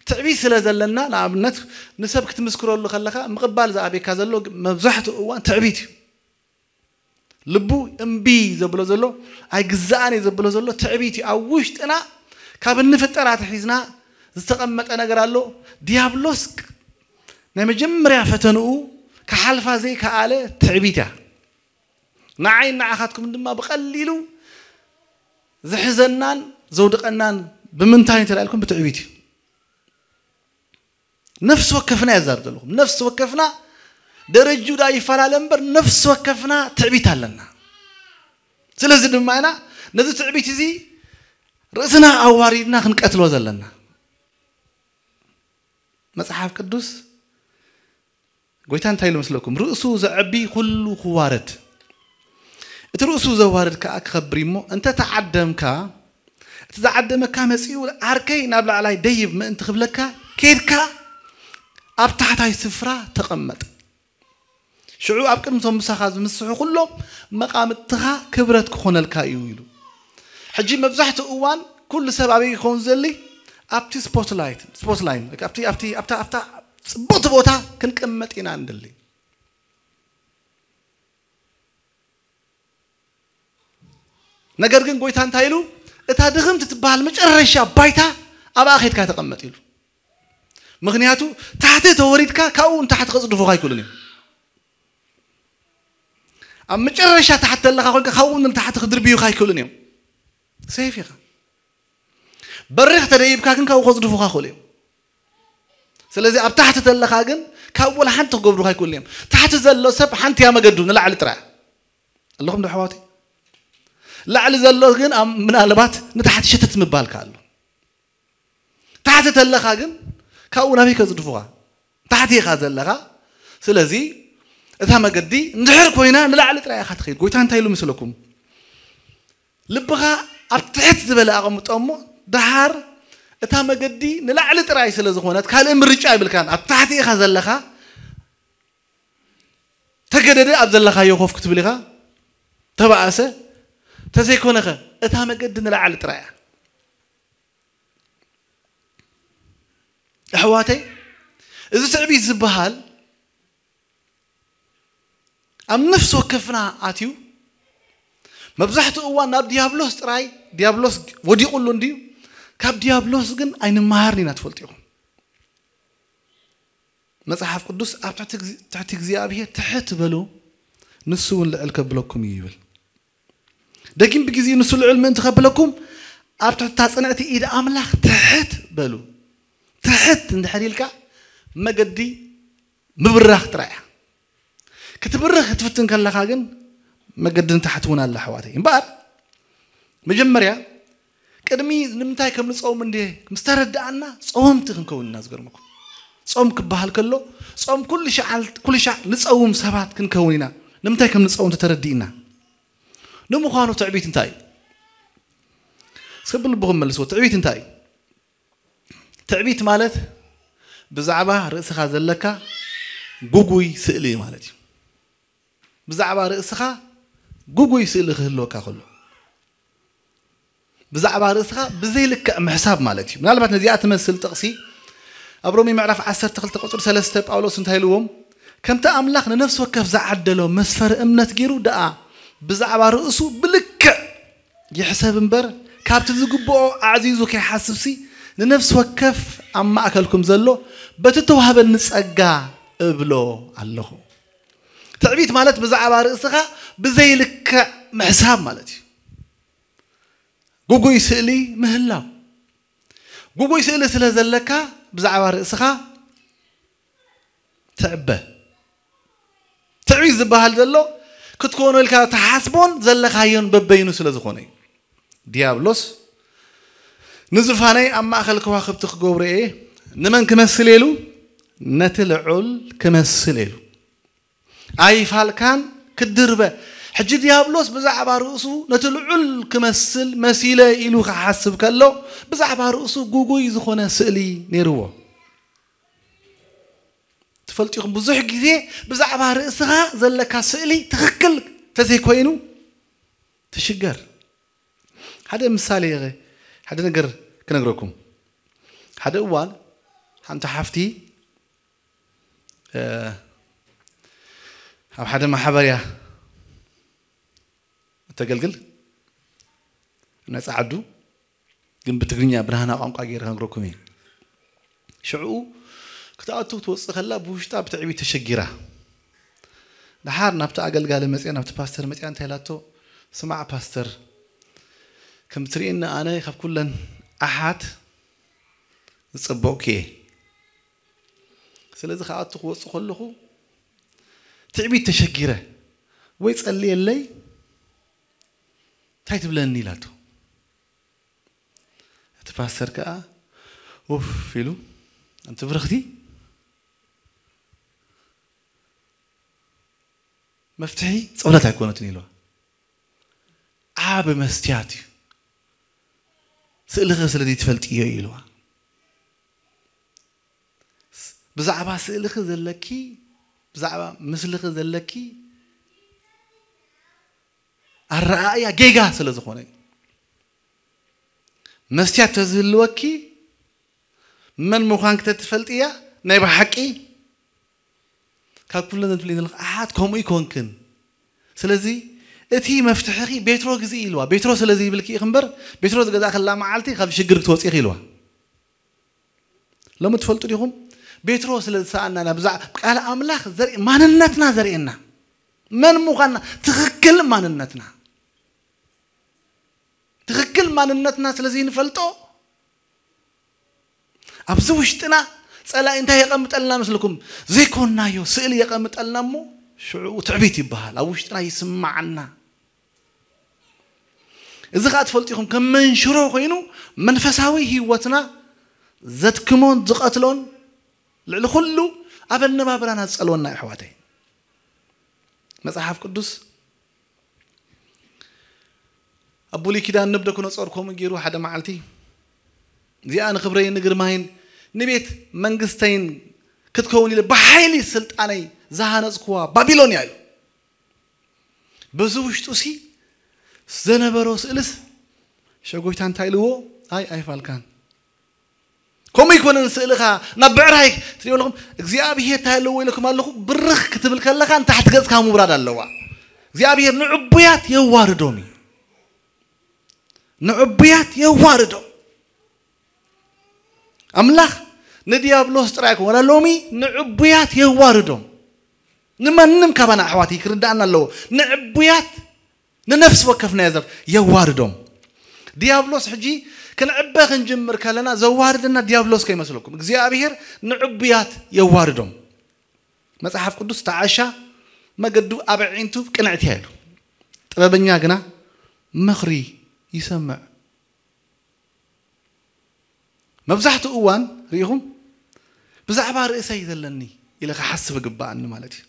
ትዕቢት ስለ ዘለና፣ ንኣብነት ንሰብ ክትምስክረሉ ከለኻ ምቕባል ዝኣበየካ ዘሎ መብዛሕትኡ እዋን ትዕቢት እዩ። ልቡ እምቢ ዘብሎ ዘሎ፣ ኣይግዛኣን እየ ዘብሎ ዘሎ ትዕቢት እዩ። ኣብ ውሽጥና ካብ እንፍጠር ኣትሒዝና ዝተቐመጠ ነገር ኣሎ። ዲያብሎስ ናይ መጀመርያ ፈተንኡ ክሓልፋ ዘይከኣለ ትዕቢት እያ። ንዓይ ንዓኻትኩም ድማ ብቐሊሉ ዝሕዘናን ዘውድቐናን ብምንታይ እንተ ኢልኩም ብትዕቢት እዩ። ነፍሲ ወከፍና እየ ዝዛረብ ዘለኹም። ነፍሲ ወከፍና ደረጅኡ ዳ ይፈላለ እምበር ነፍሲ ወከፍና ትዕቢት ኣለና። ስለዚ ድማ ኢና ነዚ ትዕቢት እዚ ርእስና ኣዋሪድና ክንቀትሎ ዘለና። መጽሓፍ ቅዱስ ጎይታ እንታይ ኢሉ መስለኩም? ርእሱ ዘዐቢ ኩሉ ክዋረድ፣ እቲ ርእሱ ዘዋርድ ከኣ ክኸብር እዩ። እሞ እንተ ተዓደምካ፣ እቲ ዝዓደመካ መጺኡ ዓርከይ ናብ ላዕላይ ደይብ ምእንቲ ክብለካ፣ ኬድካ ኣብ ታሕታይ ስፍራ ተቐመጥ። ሽዑ ኣብ ቅድሚ እቶም ምሳኻ ዝምስሑ ኩሎም መቓምጥትኻ ክብረት ክኾነልካ እዩ ኢሉ። ሕጂ መብዛሕትኡ እዋን ኩሉ ሰብ ኣበይ ይኸውን ዝደሊ? ኣብቲ ስፖትላይት፣ ስፖትላይን፣ ኣብቲ፣ ኣብቲ፣ ኣብታ፣ ኣብታ ጽብቕቲ ቦታ ክንቅመጥ ኢና ንደሊ። ነገር ግን ጎይታ እንታይ ኢሉ? እታ ድኽምቲ ትበሃል መጨረሻ ባይታ ኣብኣ ከይድካ ተቐመጥ ኢሉ። ምኽንያቱ ታሕቲ ተወሪድካ ካብኡ ንታሕቲ ከጽድፉኻ ኣይክእሉን እዮም። ኣብ መጨረሻ ታሕቲ ተለኻ ኮንካ ካብኡ ንታሕቲ ክድርብዩኻ ኣይክእሉን እዮም። ሴፍ ኢኻ። በሪኽ ተደይብካ ግን ካብኡ ከጽድፉኻ ክእሉ እዮም። ስለዚ ኣብ ታሕቲ ተለኻ ግን ካብ ወላ ሓንቲ ክገብሩኻ ኣይክእሉን እዮም። ታሕቲ ዘሎ ሰብ ሓንቲ እያ መገዱ፣ ንላዕሊ ጥራይ። ኣለኹም ዶ ኣሕዋተይ? ላዕሊ ዘሎ ግን ኣብ ምናልባት ንታሕቲ ሸተት ምባልካ ኣሎ። ታሕቲ ተለኻ ግን ካብኡ ናበይ ከጽድፉኻ? ታሕቲ ኢኻ ዘለኻ። ስለዚ እታ መገዲ እንድሕር ኮይና ንላዕሊ ጥራይ ኢኻ ትኸይድ። ጎይታ እንታይ ኢሉ ምስለኩም? ልብኻ ኣብ ትሕት ዝበለ ኣቐምጦ እሞ ደሓር እታ መገዲ ንላዕሊ ጥራይ ስለ ዝኾነት ካልእ ምርጫ ይብልካን። ኣብ ታሕቲ ኢኻ ዘለኻ። ተገደደ ኣብ ዘለኻዮ ኮፍ ክትብል ኢኻ። ተባእሰ ተዘይኮነኸ እታ መገዲ ንላዕሊ ጥራይ እያ። ኣሕዋተይ፣ እዚ ትዕቢት ዝበሃል ኣብ ነፍሲ ወከፍና ኣትዩ መብዛሕትኡ እዋን ናብ ዲያብሎስ ጥራይ፣ ዲያብሎስ ወዲቑሉ እንድዩ። ካብ ዲያብሎስ ግን ኣይንመሃርን ኢና፣ ትፈልጡ ኢኹም። መጽሓፍ ቅዱስ ኣብ ትሕቲ እግዚ-፣ ትሕቲ እግዚኣብሔር ትሕት በሉ፣ ንሱ እውን ልዕል ከብለኩም እዩ ይብል። ደጊም ብግዜ ንሱ ልዕል ምእንቲ ከብለኩም ኣብ ትሕቲ እታ ጽንዕቲ ኢድ ኣምላኽ ትሕት በሉ። ትሕት እንድሕር ኢልካ መገዲ ምብራኽ ጥራይ እያ። ክትብርኽ ክትፍትን ከለኻ ግን መገዲ ንታሕቲ እውን ኣላ ኣሕዋተይ። እምበኣር መጀመርያ ቅድሚ ንምንታይ ከም ንጸውም እንዴ ምስ ተረዳእና ጸወምቲ ክንከውን ኢና። ዝገርመኩም ጾም ክበሃል ከሎ ጾም ኩሉ ሻዕ ኩሉ ሻዕ ንጸውም ሰባት ክንከውን ኢና። ንምንታይ ከም ንጸውም ተተረዲእና። ንምዃኑ ትዕቢት እንታይ እዩ? እስከ ብልብኹም መልስዎ። ትዕቢት እንታይ እዩ? ትዕቢት ማለት ብዛዕባ ርእስኻ ዘለካ ጉጉይ ስእሊ ማለት እዩ። ብዛዕባ ርእስኻ ጉጉይ ስእሊ ክህልወካ ከሎ፣ ብዛዕባ ርእስኻ ብዘይልክዕ ምሕሳብ ማለት እዩ። ምናልባት ነዚኣ ትመስል ጥቕሲ ኣብ ሮሜ ምዕራፍ ዓሰርተ ክልተ ቁጽሪ ሰለስተ ጳውሎስ እንታይ ኢልዎም? ከምቲ ኣምላኽ ንነፍሲ ወከፍ ዝዓደሎ መስፈሪ እምነት ገይሩ ደኣ ብዛዕባ ርእሱ ብልክዕ ይሕሰብ እምበር፣ ካብቲ ዝግብኦ ኣዕዚዙ ከይሓስብሲ፣ ንነፍሲ ወከፍ ኣብ ማእከልኩም ዘሎ በቲ ተዋህበኒ ጸጋ እብሎ ኣለኹ። ትዕቢት ማለት ብዛዕባ ርእስኻ ብዘይልክዕ ምሕሳብ ማለት እዩ። ጉጉይ ስእሊ ምህላው። ጉጉይ ስእሊ ስለ ዘለካ ብዛዕባ ርእስኻ ትዕበ። ትዕቢት ዝበሃል ዘሎ ክትኮኖ ኢልካ ትሓስቦን ዘለኻዮን በበይኑ ስለ ዝኾነ እዩ። ዲያብሎስ ንዙፋነይ ኣብ ማእከል ከዋኽብቲ ክገብሮ እየ፣ ንመን ክመስል ኢሉ? ነቲ ልዑል ክመስል ኢሉ። ኣይፋልካን ክድርበ። ሕጂ ዲያብሎስ ብዛዕባ ርእሱ ነቲ ልዑል ክመስል መሲለ ኢሉ ክሓስብ ከሎ ብዛዕባ ርእሱ ጉጉይ ዝኾነ ስእሊ ነይርዎ። ትፈልጡ ኢኹም፣ ብዙሕ ግዜ ብዛዕባ ርእስኻ ዘለካ ስእሊ ትኽክል ተዘይኮይኑ ትሽገር። ሓደ ምሳሌ፣ ሓደ ነገር ክነግረኩም። ሓደ እዋን ሓንቲ ሓፍቲ፣ እ፣ ኣብ ሓደ ማሕበር እያ እተገልግል፣ ነጻ ዓዱ፣ ግን ብትግርኛ ብናህና ቋንቋ ገይረ ክነግረኩም እየ። ሽዕኡ ክትኣቱ ክትወጽእ ከላ ብውሽጣ ብትዕቢት ተሸጊራ። ደሓር ናብቲ ኣገልጋሊ መጽያ፣ ናብቲ ፓስተር መጽያ እንታይ ኢላቶ? "ስማዕ ፓስተር፣ ከም ትርእየኒ ኣነ ካብ ኩለን ኣሓት ዝጸበቕኩ እየ። ስለዚ ክኣቱ ክወጽእ ከለኹ ትዕቢት ተሸጊረ፣ ወይ ጸልየለይ እንታይ ትብለኒ?" ኢላቶ። እቲ ፓስተር ከኣ ኡፍ ኢሉ፣ "ኣንቲ ብርኽቲ፣ መፍትሒ ጸሎት ኣይኮነትን" ኢልዋ። "ዓቢ መስትያት እዩ፣ ስእልኺ ስለ ዘይትፈልጥዮ" ኢልዋ። ብዛዕባ ስእልኺ ዘለኪ፣ ብዛዕባ ምስልኺ ዘለኪ ኣረኣእያ ጌጋ ስለ ዝኾነ እዩ። መስትያት ተዝህልወኪ፣ መን ምዃንኪ ተትፈልጥያ፣ ናይ ብሓቂ ካብ ኩለን ትብሊ ዘለኺ ኣሓት ከምኡ ይኮንክን። ስለዚ እቲ መፍትሕኺ ቤትሮ ግዝኢ ኢልዋ። ቤትሮ ስለ ዘይብልኪ ኢኺ እምበር፣ ቤትሮ ዝገዛእክላ መዓልቲ ካብ ሽግር ክትወፂ ኢኺ ኢልዋ። ሎሚ ትፈልጡ ዲኹም? ቤትሮ ስለ ዝሰኣና ኢና። ብዛዕ-፣ ቃል ኣምላኽ ዘርኢ-፣ ማንነትና ዘርእየና፣ መን ምዃንና፣ ትኽክል ማንነትና፣ ትኽክል ማንነትና ስለ ዘይንፈልጦ፣ ኣብዚ ውሽጥና ጸላኢ እንታይ የቐምጠልና መስልኩም? ዘይኮንናዮ ስእሊ የቐምጠልና እሞ፣ ሽዑ ትዕቢት ይበሃል። ኣብ ውሽጥና ይስማዓና። እዚ ኸኣ ትፈልጡ ኢኹም፣ ከም መንሽሮ ኮይኑ መንፈሳዊ ህይወትና ዘድክሞን ዝቐትሎን፣ ልዕሊ ኩሉ ኣብ ኣነባብራና ዝጸልወና፣ ኣሕዋተይ። መጽሓፍ ቅዱስ ኣብ ብሉይ ኪዳን ንብደኩነጾር ከምኡ ገይሩ፣ ሓደ መዓልቲ፣ "እዚኣ ንኽብረይን ንግርማይን ንቤት መንግስተይን ክትከውን ኢለ ብሓይሊ ስልጣነይ ዝሃነጽኩዋ ባቢሎን እያ" ኢሉ። በዚ ውሽጡ ሲ ዘነበሮ ስእልስ፣ ሸጎይታ እንታይ ኢልዎ? "ኣይ ኣይፋልካን፣ ከምኡ ኣይኮነን ስእልኻ፣ ናብ ብዕራይ ትሪኦ ኣለኹም፣ እግዚኣብሄር እንታይ ኣለዎ ኢለኩም ኣለኹ?" ብርኽ ክትብል ከለኻ ንታሕቲ ገጽካ ምውራድ ኣለዋ። እግዚኣብሄር ንዕቡያት የዋርዶም እዩ። ንዕቡያት የዋርዶም። ኣምላኽ ንዲያብሎስ ጥራይ ኣይኮነ፣ ዋላ ሎሚ ንዕቡያት የዋርዶም። ንማንም ካባና፣ ኣሕዋተይ፣ ክርዳኣና ኣለዎ። ንዕቡያት፣ ንነፍሲ ወከፍና የዘር-፣ የዋርዶም። ዲያብሎስ ሕጂ ክንዕበ ክንጅምር ከለና ዘዋርደና ዲያብሎስ ከይመስለኩም። እግዚኣብሄር ንዕቡያት የዋርዶም። መጽሓፍ ቅዱስ፣ "ተዓሻ መገዱ ኣብ ኣዒንቱ ቅንዕቲ እያ" ኢሉ። "ጥበበኛ ግና ምኽሪ ይሰምዕ።" መብዛሕትኡ እዋን ርኢኹም፣ "ብዛዕባ ርእሰይ ዘለኒ" ኢለ ክሓስብ እግባኣኒ ማለት እዩ።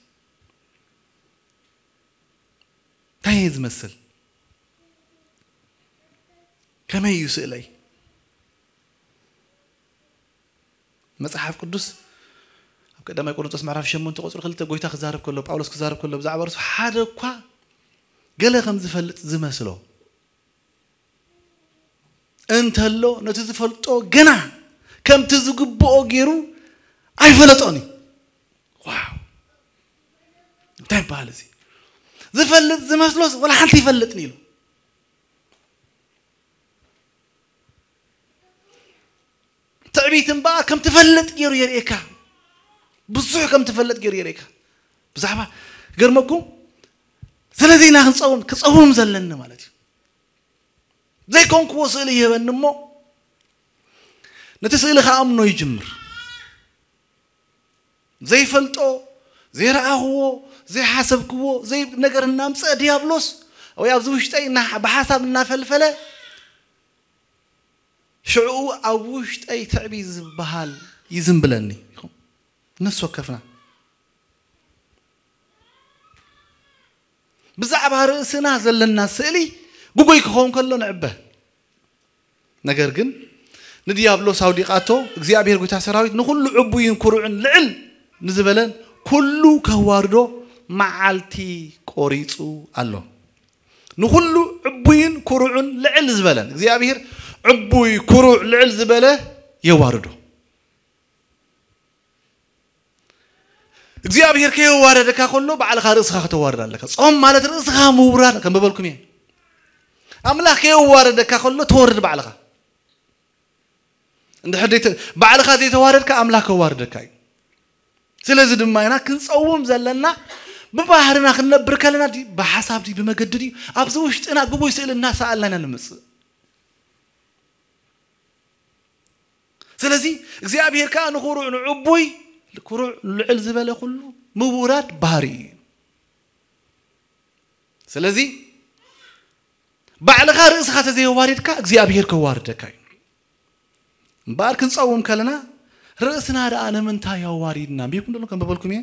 እንታይ እየ ዝመስል? ከመይ እዩ ስእለይ? መጽሓፍ ቅዱስ ኣብ ቀዳማይ ቆሮንቶስ ምዕራፍ ሸሞንተ ቁጽሪ ክልተ፣ ጎይታ ክዛረብ ከሎ፣ ጳውሎስ ክዛረብ ከሎ፣ ብዛዕባ ርእሱ ሓደ እኳ ገለ ከም ዝፈልጥ ዝመስሎ እንተሎ፣ ነቲ ዝፈልጦ ገና ከምቲ ዝግብኦ ገይሩ ኣይፈለጦን እዩ። ዋው! እንታይ ይበሃል እዚ? ዝፈልጥ ዝመስሎስ ወላ ሓንቲ ይፈልጥን ኢሉ። ትዕቢት እምበኣር ከም ትፈልጥ ገይሩ የርእየካ። ብዙሕ ከም ትፈልጥ ገይሩ የርእየካ። ብዛዕባ፣ ገርመኩም፣ ስለዚ ኢና ክንጸውም፣ ክጸውም ዘለኒ ማለት እዩ። ዘይኮንክዎ ስእሊ ይህበኒ እሞ፣ ነቲ ስእሊ ክኣምኖ ይጅምር። ዘይፈልጦ፣ ዘይረኣኽዎ፣ ዘይሓሰብክዎ፣ ዘይ-፣ ነገር እናምጸ ዲያብሎስ፣ ወይ ኣብዚ ውሽጠይ እና-፣ ብሓሳብ እናፈልፈለ፣ ሽዕኡ ኣብ ውሽጠይ ትዕቢት ዝበሃል ይዝምብለኒ። ነፍሲ ወከፍና ብዛዕባ ርእስና ዘለና ስእሊ ግጉይ ክኸውን ከሎ ንዕበ። ነገር ግን ንዲያብሎስ ኣውዲቓቶ፣ እግዚኣብሔር ጐይታ ሰራዊት ንኹሉ ዕቡይን ኩሩዕን ልዕል ንዝበለን ኩሉ ከዋርዶ መዓልቲ ቆሪጹ ኣሎ። ንኹሉ ዕቡይን ኩሩዕን ልዕል ዝበለን እግዚኣብሔር ዕቡይ ኩሩዕ ልዕል ዝበለ የዋርዶ። እግዚኣብሔር ከየዋረደካ ከሎ ባዕልኻ ርእስኻ ከተዋርድ ኣለካ። ጾም ማለት ርእስኻ ምውራድ ከም በበልኩም እየ። ኣምላኽ ከየዋረደካ ከሎ ተወርድ ባዕልኻ። እንድሕር ዘይተ-፣ ባዕልኻ ዘይተዋረድካ ኣምላኽ ከዋርደካ እዩ። ስለዚ ድማ ኢና ክንጸውም ዘለና። ብባህርና ክንነብር ከለና ድዩ፣ ብሓሳብ ድዩ፣ ብመገዲ ድዩ፣ ኣብዚ ውሽጥና ግቡይ ስእሊ እናሰኣልና ኢና ንምጽእ። ስለዚ እግዚኣብሔር ከኣ ንኹሩዕ ንዕቡይ፣ ኩሩዕ ልዕል ዝበለ ኩሉ ምውራድ ባህሪ እዩ። ስለዚ ባዕልኻ ርእስኻ ተዘየዋሪድካ እግዚኣብሔር ከዋርደካ እዩ። እምበኣር ክንጸውም ከለና ርእስና ደኣ ንምንታይ ኣዋሪድና? ኣንቢብኩም ደሎ ከንበበልኩም እየ።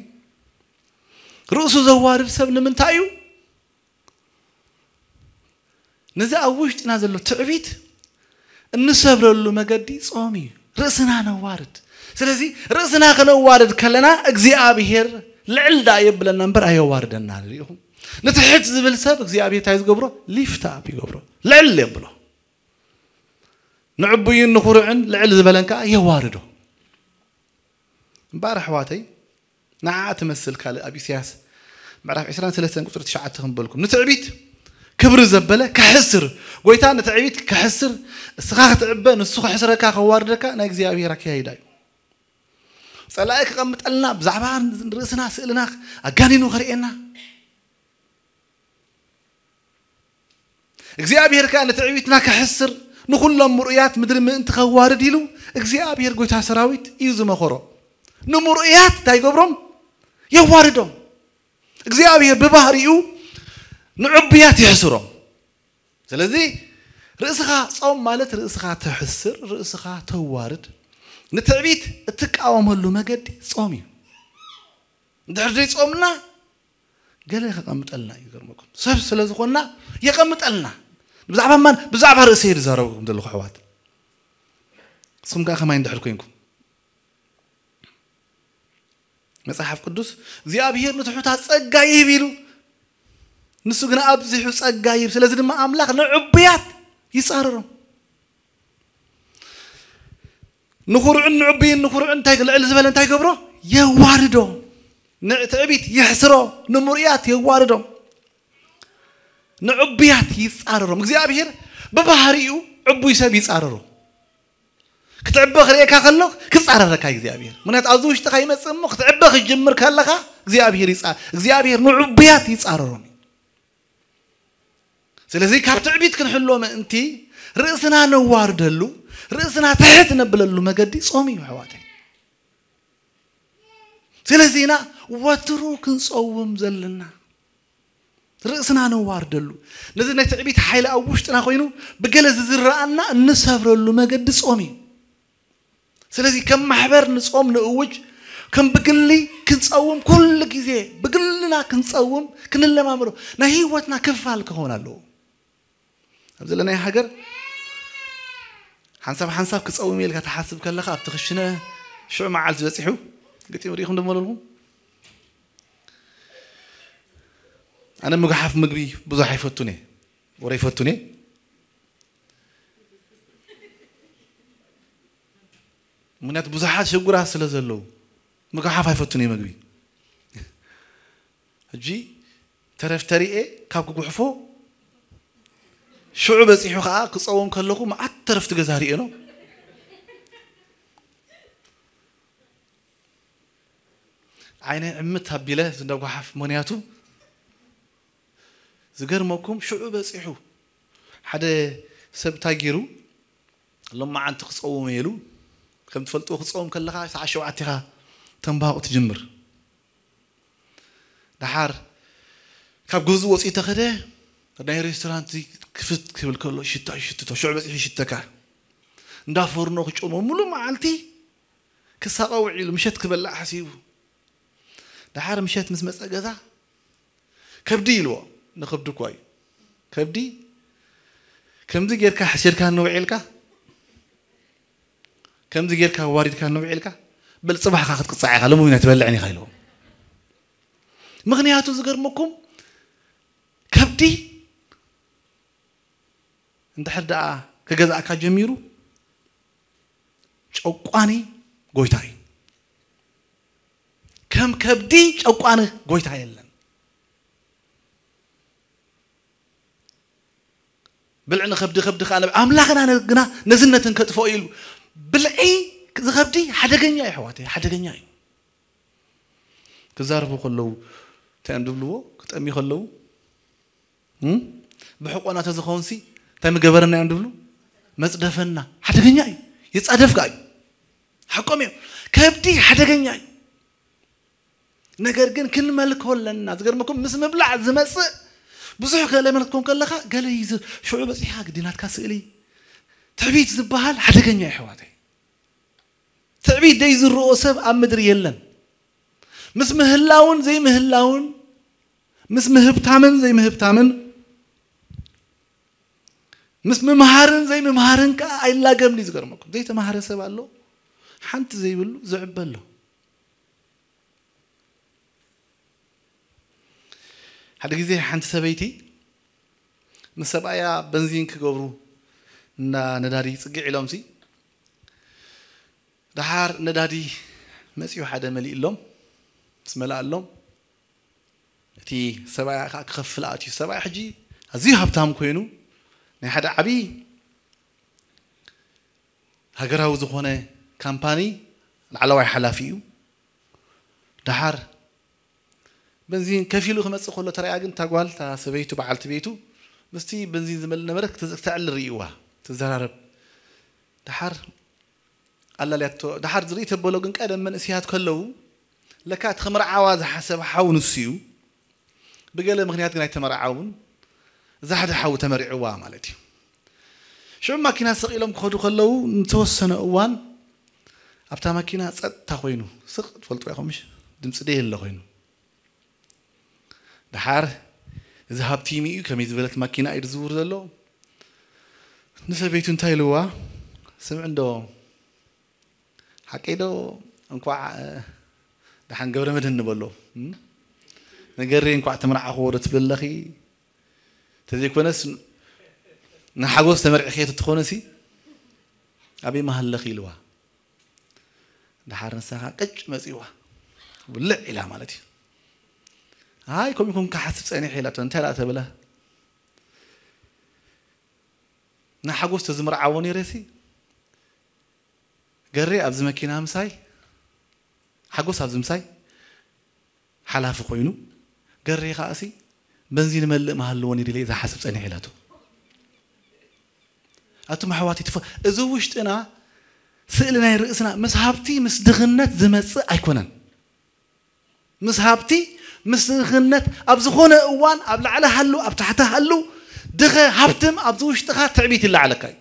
ርእሱ ዘዋርድ ሰብ ንምንታይ እዩ? ነዚ ኣብ ውሽጥና ዘሎ ትዕቢት እንሰብረሉ መገዲ ጾም እዩ። ርእስና ነዋርድ። ስለዚ ርእስና ከነዋርድ ከለና እግዚኣብሔር ልዕል ደኣ የብለና እምበር ኣየዋርደና። ርኢኹም? ንትሕት ዝብል ሰብ እግዚኣብሔር እንታይ ዝገብሮ? ሊፍት ኣፕ ይገብሮ። ልዕል የብሎ። ንዕቡይን ንኹሩዕን ልዕል ዝበለን ከኣ የዋርዶ። እምበኣር ኣሕዋተይ፣ ንዓ ትመስል ካልእ ኣብ ኢሳያስ ምዕራፍ ዕስራን ሰለስተን ቁጽሪ ትሽዓተ ክንበልኩም። ንትዕቢት ክብሪ ዘበለ ከሕስር፣ ጎይታ ንትዕቢት ከሕስር፣ እስኻ ክትዕበ ንሱ ከሕስረካ ከዋርደካ ናይ እግዚኣብሔር ኣካያይዳ እዩ። ጸላኢ ክቐምጠልና ብዛዕባ ርእስና ስእልና ኣጋኒኑ ከርእየና እግዚኣብሔር ከኣ ንትዕቢትና ከሕስር ንኹሎም ምርኡያት ምድሪ ምእንቲ ከዋርድ ኢሉ እግዚኣብሔር ጎይታ ሰራዊት እዩ ዝመኸሮ። ንምርኡያት እንታይ ይገብሮም? የዋርዶም። እግዚኣብሔር ብባህሪኡ ንዕቡያት የሕስሮም። ስለዚ ርእስኻ ጾም ማለት ርእስኻ ተሕስር፣ ርእስኻ ተዋርድ፣ ንትዕቢት እትቃወመሉ መገዲ ጾም እዩ። እንድሕር ዘይጾምና ገለ ከቐምጠልና እዩ። ይገርመኩም ሰብ ስለ ዝኾንና የቐምጠልና። ብዛዕባ ማን? ብዛዕባ ርእሰይ ዝዛረበኩም ዘለኹ ኣሕዋት፣ ንስኹም ከኣ ከማይ እንድሕር ኮንኩም መጽሓፍ ቅዱስ እግዚኣብሔር ንትሑታት ጸጋ ይህብ ኢሉ፣ ንሱ ግን ኣብዚሑ ጸጋ ይህብ። ስለዚ ድማ ኣምላኽ ንዕቡያት ይጻረሮም። ንኹርዕን ንዕቡይን ንኹርዕን እንታይ ልዕል ዝበለ እንታይ ገብሮ? የዋርዶ። ንትዕቢት የሕስሮ፣ ንምርኡያት የዋርዶ፣ ንዕቡያት ይጻረሮም። እግዚኣብሔር ብባህሪኡ ዕቡይ ሰብ ይጻረሮ። ክትዕበ ክርእየካ ከሎ ክጻረረካ እዩ እግዚኣብሔር። ምክንያቱ ኣብዚ ውሽጥኻ ይመጽእ እሞ ክትዕበ ክትጅምር ከለኻ እግዚኣብሔር ይጻ እግዚኣብሔር ንዕቡያት ይጻረሮም እዩ። ስለዚ ካብ ትዕቢት ክንሕሎ ምእንቲ ርእስና ነዋርደሉ፣ ርእስና ትሕት ነብለሉ መገዲ ጾም እዩ ኣሕዋተይ። ስለዚ ኢና ወትሩ ክንጸውም ዘለና። ርእስና ነዋርደሉ። ነዚ ናይ ትዕቢት ሓይሊ ኣብ ውሽጥና ኮይኑ ብገለ ዝዝረኣና እንሰብረሉ መገዲ ጾም እዩ። ስለዚ ከም ማሕበር ንጾም ንእውጅ፣ ከም ብግሊ ክንጸውም ኩሉ ግዜ ብግልና ክንጸውም ክንለማመዶ ናይ ህይወትና ክፋል ክኸውን ኣለዎ። ኣብ ዘለናይ ሃገር ሓንሳብ ሓንሳብ ክጸውም ኢልካ ትሓስብ ከለኻ ኣብቲ ክሽነ ሽዑ መዓልቲ በጺሑ ግጢም ርኢኹም ደመለልኩም። ኣነ ምግሓፍ ምግቢ ብዙሕ ኣይፈቱን እየ፣ ወረ ይፈቱን እየ። ምክንያቱ ብዙሓት ሽጉራት ስለ ዘለዉ ምግሓፍ ኣይፈቱን እየ ምግቢ። ሕጂ ተረፍ ተሪኤ ካብ ክጉሕፎ ሽዑ በጺሑ ከዓ ክጸውም ከለኹ መዓት ተረፍቲ ገዛ ሪኤ ነው። ዓይነ ዕምት ኣቢለ ዝንዳ ጓሓፍ ምክንያቱ ዝገርመኩም ሽዑ በጺሑ ሓደ ሰብ እንታይ ገይሩ ሎማዓንቲ ክጸውም እየ ኢሉ ከም ትፈልጥዎ ክጸውም ከለኻ ሰዓት ሸውዓተ ኢኻ ተንባቑ ትጅምር። ደሓር ካብ ገዝኡ ወፂኡ ተኸደ ናይ ሬስቶራንት ክፍት ክብል ከሎ ሽታ ይሽትቶ ሽዑ በፂሑ ይሽተካ እንዳ ፎርኖ ክጨሞ ሙሉ መዓልቲ ክሳቐ ውዒሉ ምሸት ክበላዕ ሓሲቡ ደሓር ምሸት ምስ መፀ ገዛ ከብዲ ኢልዎ ንኸብዲ እኳ እዩ ከብዲ ከምዚ ጌርካ ሕሲርካ ንውዒልካ ከምዚ ጌርካ ዋሪድካ ንውዒልካ በል ፅባሕካ ክትቅፃዕ ኢኻ ሎሚ ናይ ትበልዕን ኢኻ ኢልዎም ምክንያቱ ዝገርመኩም ከብዲ እንድሕር ደኣ ክገዛእካ ጀሚሩ ጨቋኒ ጎይታ እዩ ከም ከብዲ ጨቋኒ ጎይታ የለን ብልዒ ንኸብዲ ከብዲ ከዓ ኣምላኽና ግና ነዝነትን ከጥፍኦ ኢሉ ብልዒ ዝኸብዲ ሓደገኛ እዩ ኣሕዋተይ ሓደገኛ እዩ ክዛረቡ ከለዉ እንታይ እዮም ዝብልዎ ክጠምዩ ከለዉ ብሕቆና ተዝኸውንሲ እንታይ ምገበረና እዮም ዝብሉ መፅደፈና ሓደገኛ እዩ ይፃደፍካ እዩ ሓቆም እዮም ከብዲ ሓደገኛ እዩ ነገር ግን ክንመልኮ ኣለና ዝገርመኩም ምስ ምብላዕ ዝመፅእ ብዙሕ ገለ መልክኮን ከለካ ገለ ይዝ ሽዑ በፂሕካ ግዲ ናትካ ስእሊ ትዕቢት ዝበሃል ሓደገኛ እዩ ኣሕዋተይ ትዕቢት ዘይዝርኦ ሰብ ኣብ ምድሪ የለን ምስ ምህላውን ዘይምህላውን ምስ ምህብታምን ዘይምህብታምን ምስ ምምሃርን ዘይምምሃርን ከዓ ኣይላገምኒ ዝገርመኩም ዘይተማሃረ ሰብ ኣሎ ሓንቲ ዘይብሉ ዝዕበ ኣሎ ሓደ ግዜ ሓንቲ ሰበይቲ ምስ ሰብኣያ በንዚን ክገብሩ እና ነዳዲ ፅግዕ ኢሎም ሲ ደሓር ነዳዲ መፂኡ ሓደ መሊእሎም ምስ መላእሎም እቲ ሰብኣያ ከዓ ክኸፍል ኣትዩ ሰብኣያ ሕጂ ኣዝዩ ሃብታም ኮይኑ ናይ ሓደ ዓብዪ ሃገራዊ ዝኾነ ካምፓኒ ላዕለዋይ ሓላፊ እዩ። ደሓር በንዚን ከፊሉ ክመጽእ ከሎ ተራእያ ግን እታ ጓል፣ እታ ሰበይቱ፣ በዓልቲ ቤቱ ምስቲ በንዚን ዝመልእ ነበረ ክተ-፣ ክተዕልል ርእይዋ ትዘራረብ። ደሓር ኣላልያቶ። ደሓር ዝርኢ ተበሎ ግን ቀደም መንእስያት ከለዉ ለካ እቲ ክምርዓዋ ዝሓሰበ ሓው ንሱ እዩ። ብገለ ምኽንያት ግን ኣይተመርዓውን። እዛ ሓደ ሓው ተመሪዕዋ ማለት እዩ። ሽዑ ማኪና ሰቒሎም ክኸዱ ከለዉ ንተወሰነ እዋን ኣብታ ማኪና ጸጥታ ኮይኑ፣ ስቕ ትፈልጡ ኢኹም ምሽ? ድምጺ ደየለ ኮይኑ። ደሓር እዚ ሃብቲም እዩ፣ ከመይ ዝበለት ማኪና እዩ ዝዝውር ዘሎ። ንሰበይቱ እንታይ ኢልዋ? ስምዒ እንዶ፣ ሓቀይ ዶ? እንኳዕ፣ እ፣ ደሓን ገብረ መድህን ንበሎ። እም? ንገሬ እንኳዕ ተመርዓኽዎ ዶ ትብል ኣለኺ? ተዘይኮነስ ንሓጎስ ተመርዒኽዮ ተትኾነሲ ኣበይ መሃለኺ ኢልዋ። ደሓር ንሳ ኸዓ ቅጭ መጺዋ። ውልዕ ኢላ ማለት እዩ። ኣይ፣ ከምኡ ኢኹም ክሓስብ ጸኒሐ ኢላቶ። እንታይ ደኣ ተብላ? ንሓጎስ ተዝምርዓዎ ነይረሲ፣ ገሬ ኣብዚ መኪና ምሳይ፣ ሓጎስ ኣብዚ ምሳይ ሓላፊ ኮይኑ፣ ገሬ ኸኣሲ በንዚን መልእ መሃልዎ ነይሩ ኢለ ዝሓስብ ጸኒሐ ኢላቶ። ኣቱም ኣሕዋት ይትፈ-፣ እዚ ውሽጥና ስእሊ ናይ ርእስና ምስ ሃብቲ ምስ ድኽነት ዝመጽእ ኣይኮነን። ምስ ሃብቲ ምስ ድኽነት ኣብ ዝኾነ እዋን ኣብ ላዕሊ ሃሉ ኣብ ታሕቲ ሃሉ ድኸ ሃብትም ኣብዚ ውሽጥኻ ትዕቢት ይለዓለካ እዩ።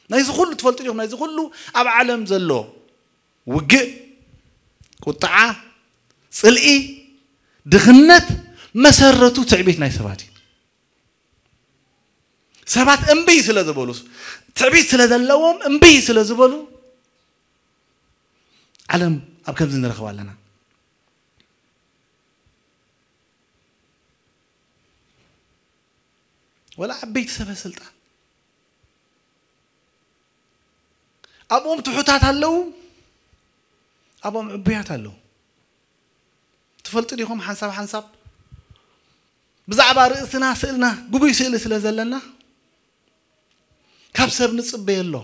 ናይዚ ኩሉ ትፈልጡ ዲኹም? ናይዚ ኩሉ ኣብ ዓለም ዘሎ ውግእ፣ ቁጥዓ፣ ጽልኢ፣ ድኽነት መሰረቱ ትዕቢት ናይ ሰባት እዩ። ሰባት እምቢ ስለ ዝበሉ፣ ትዕቢት ስለ ዘለዎም እምቢ ስለ ዝበሉ ዓለም ኣብ ከምዚ ንረኽባ ኣለና። ወላ ዓበይቲ ሰበ ስልጣን ኣብኦም ትሑታት ኣለዉ፣ ኣብኦም ዕቡያት ኣለዉ። ትፈልጡ ዲኹም? ሓንሳብ ሓንሳብ ብዛዕባ ርእስና ስእልና ግጉይ ስእሊ ስለ ዘለና ካብ ሰብ ንጽበየሎ።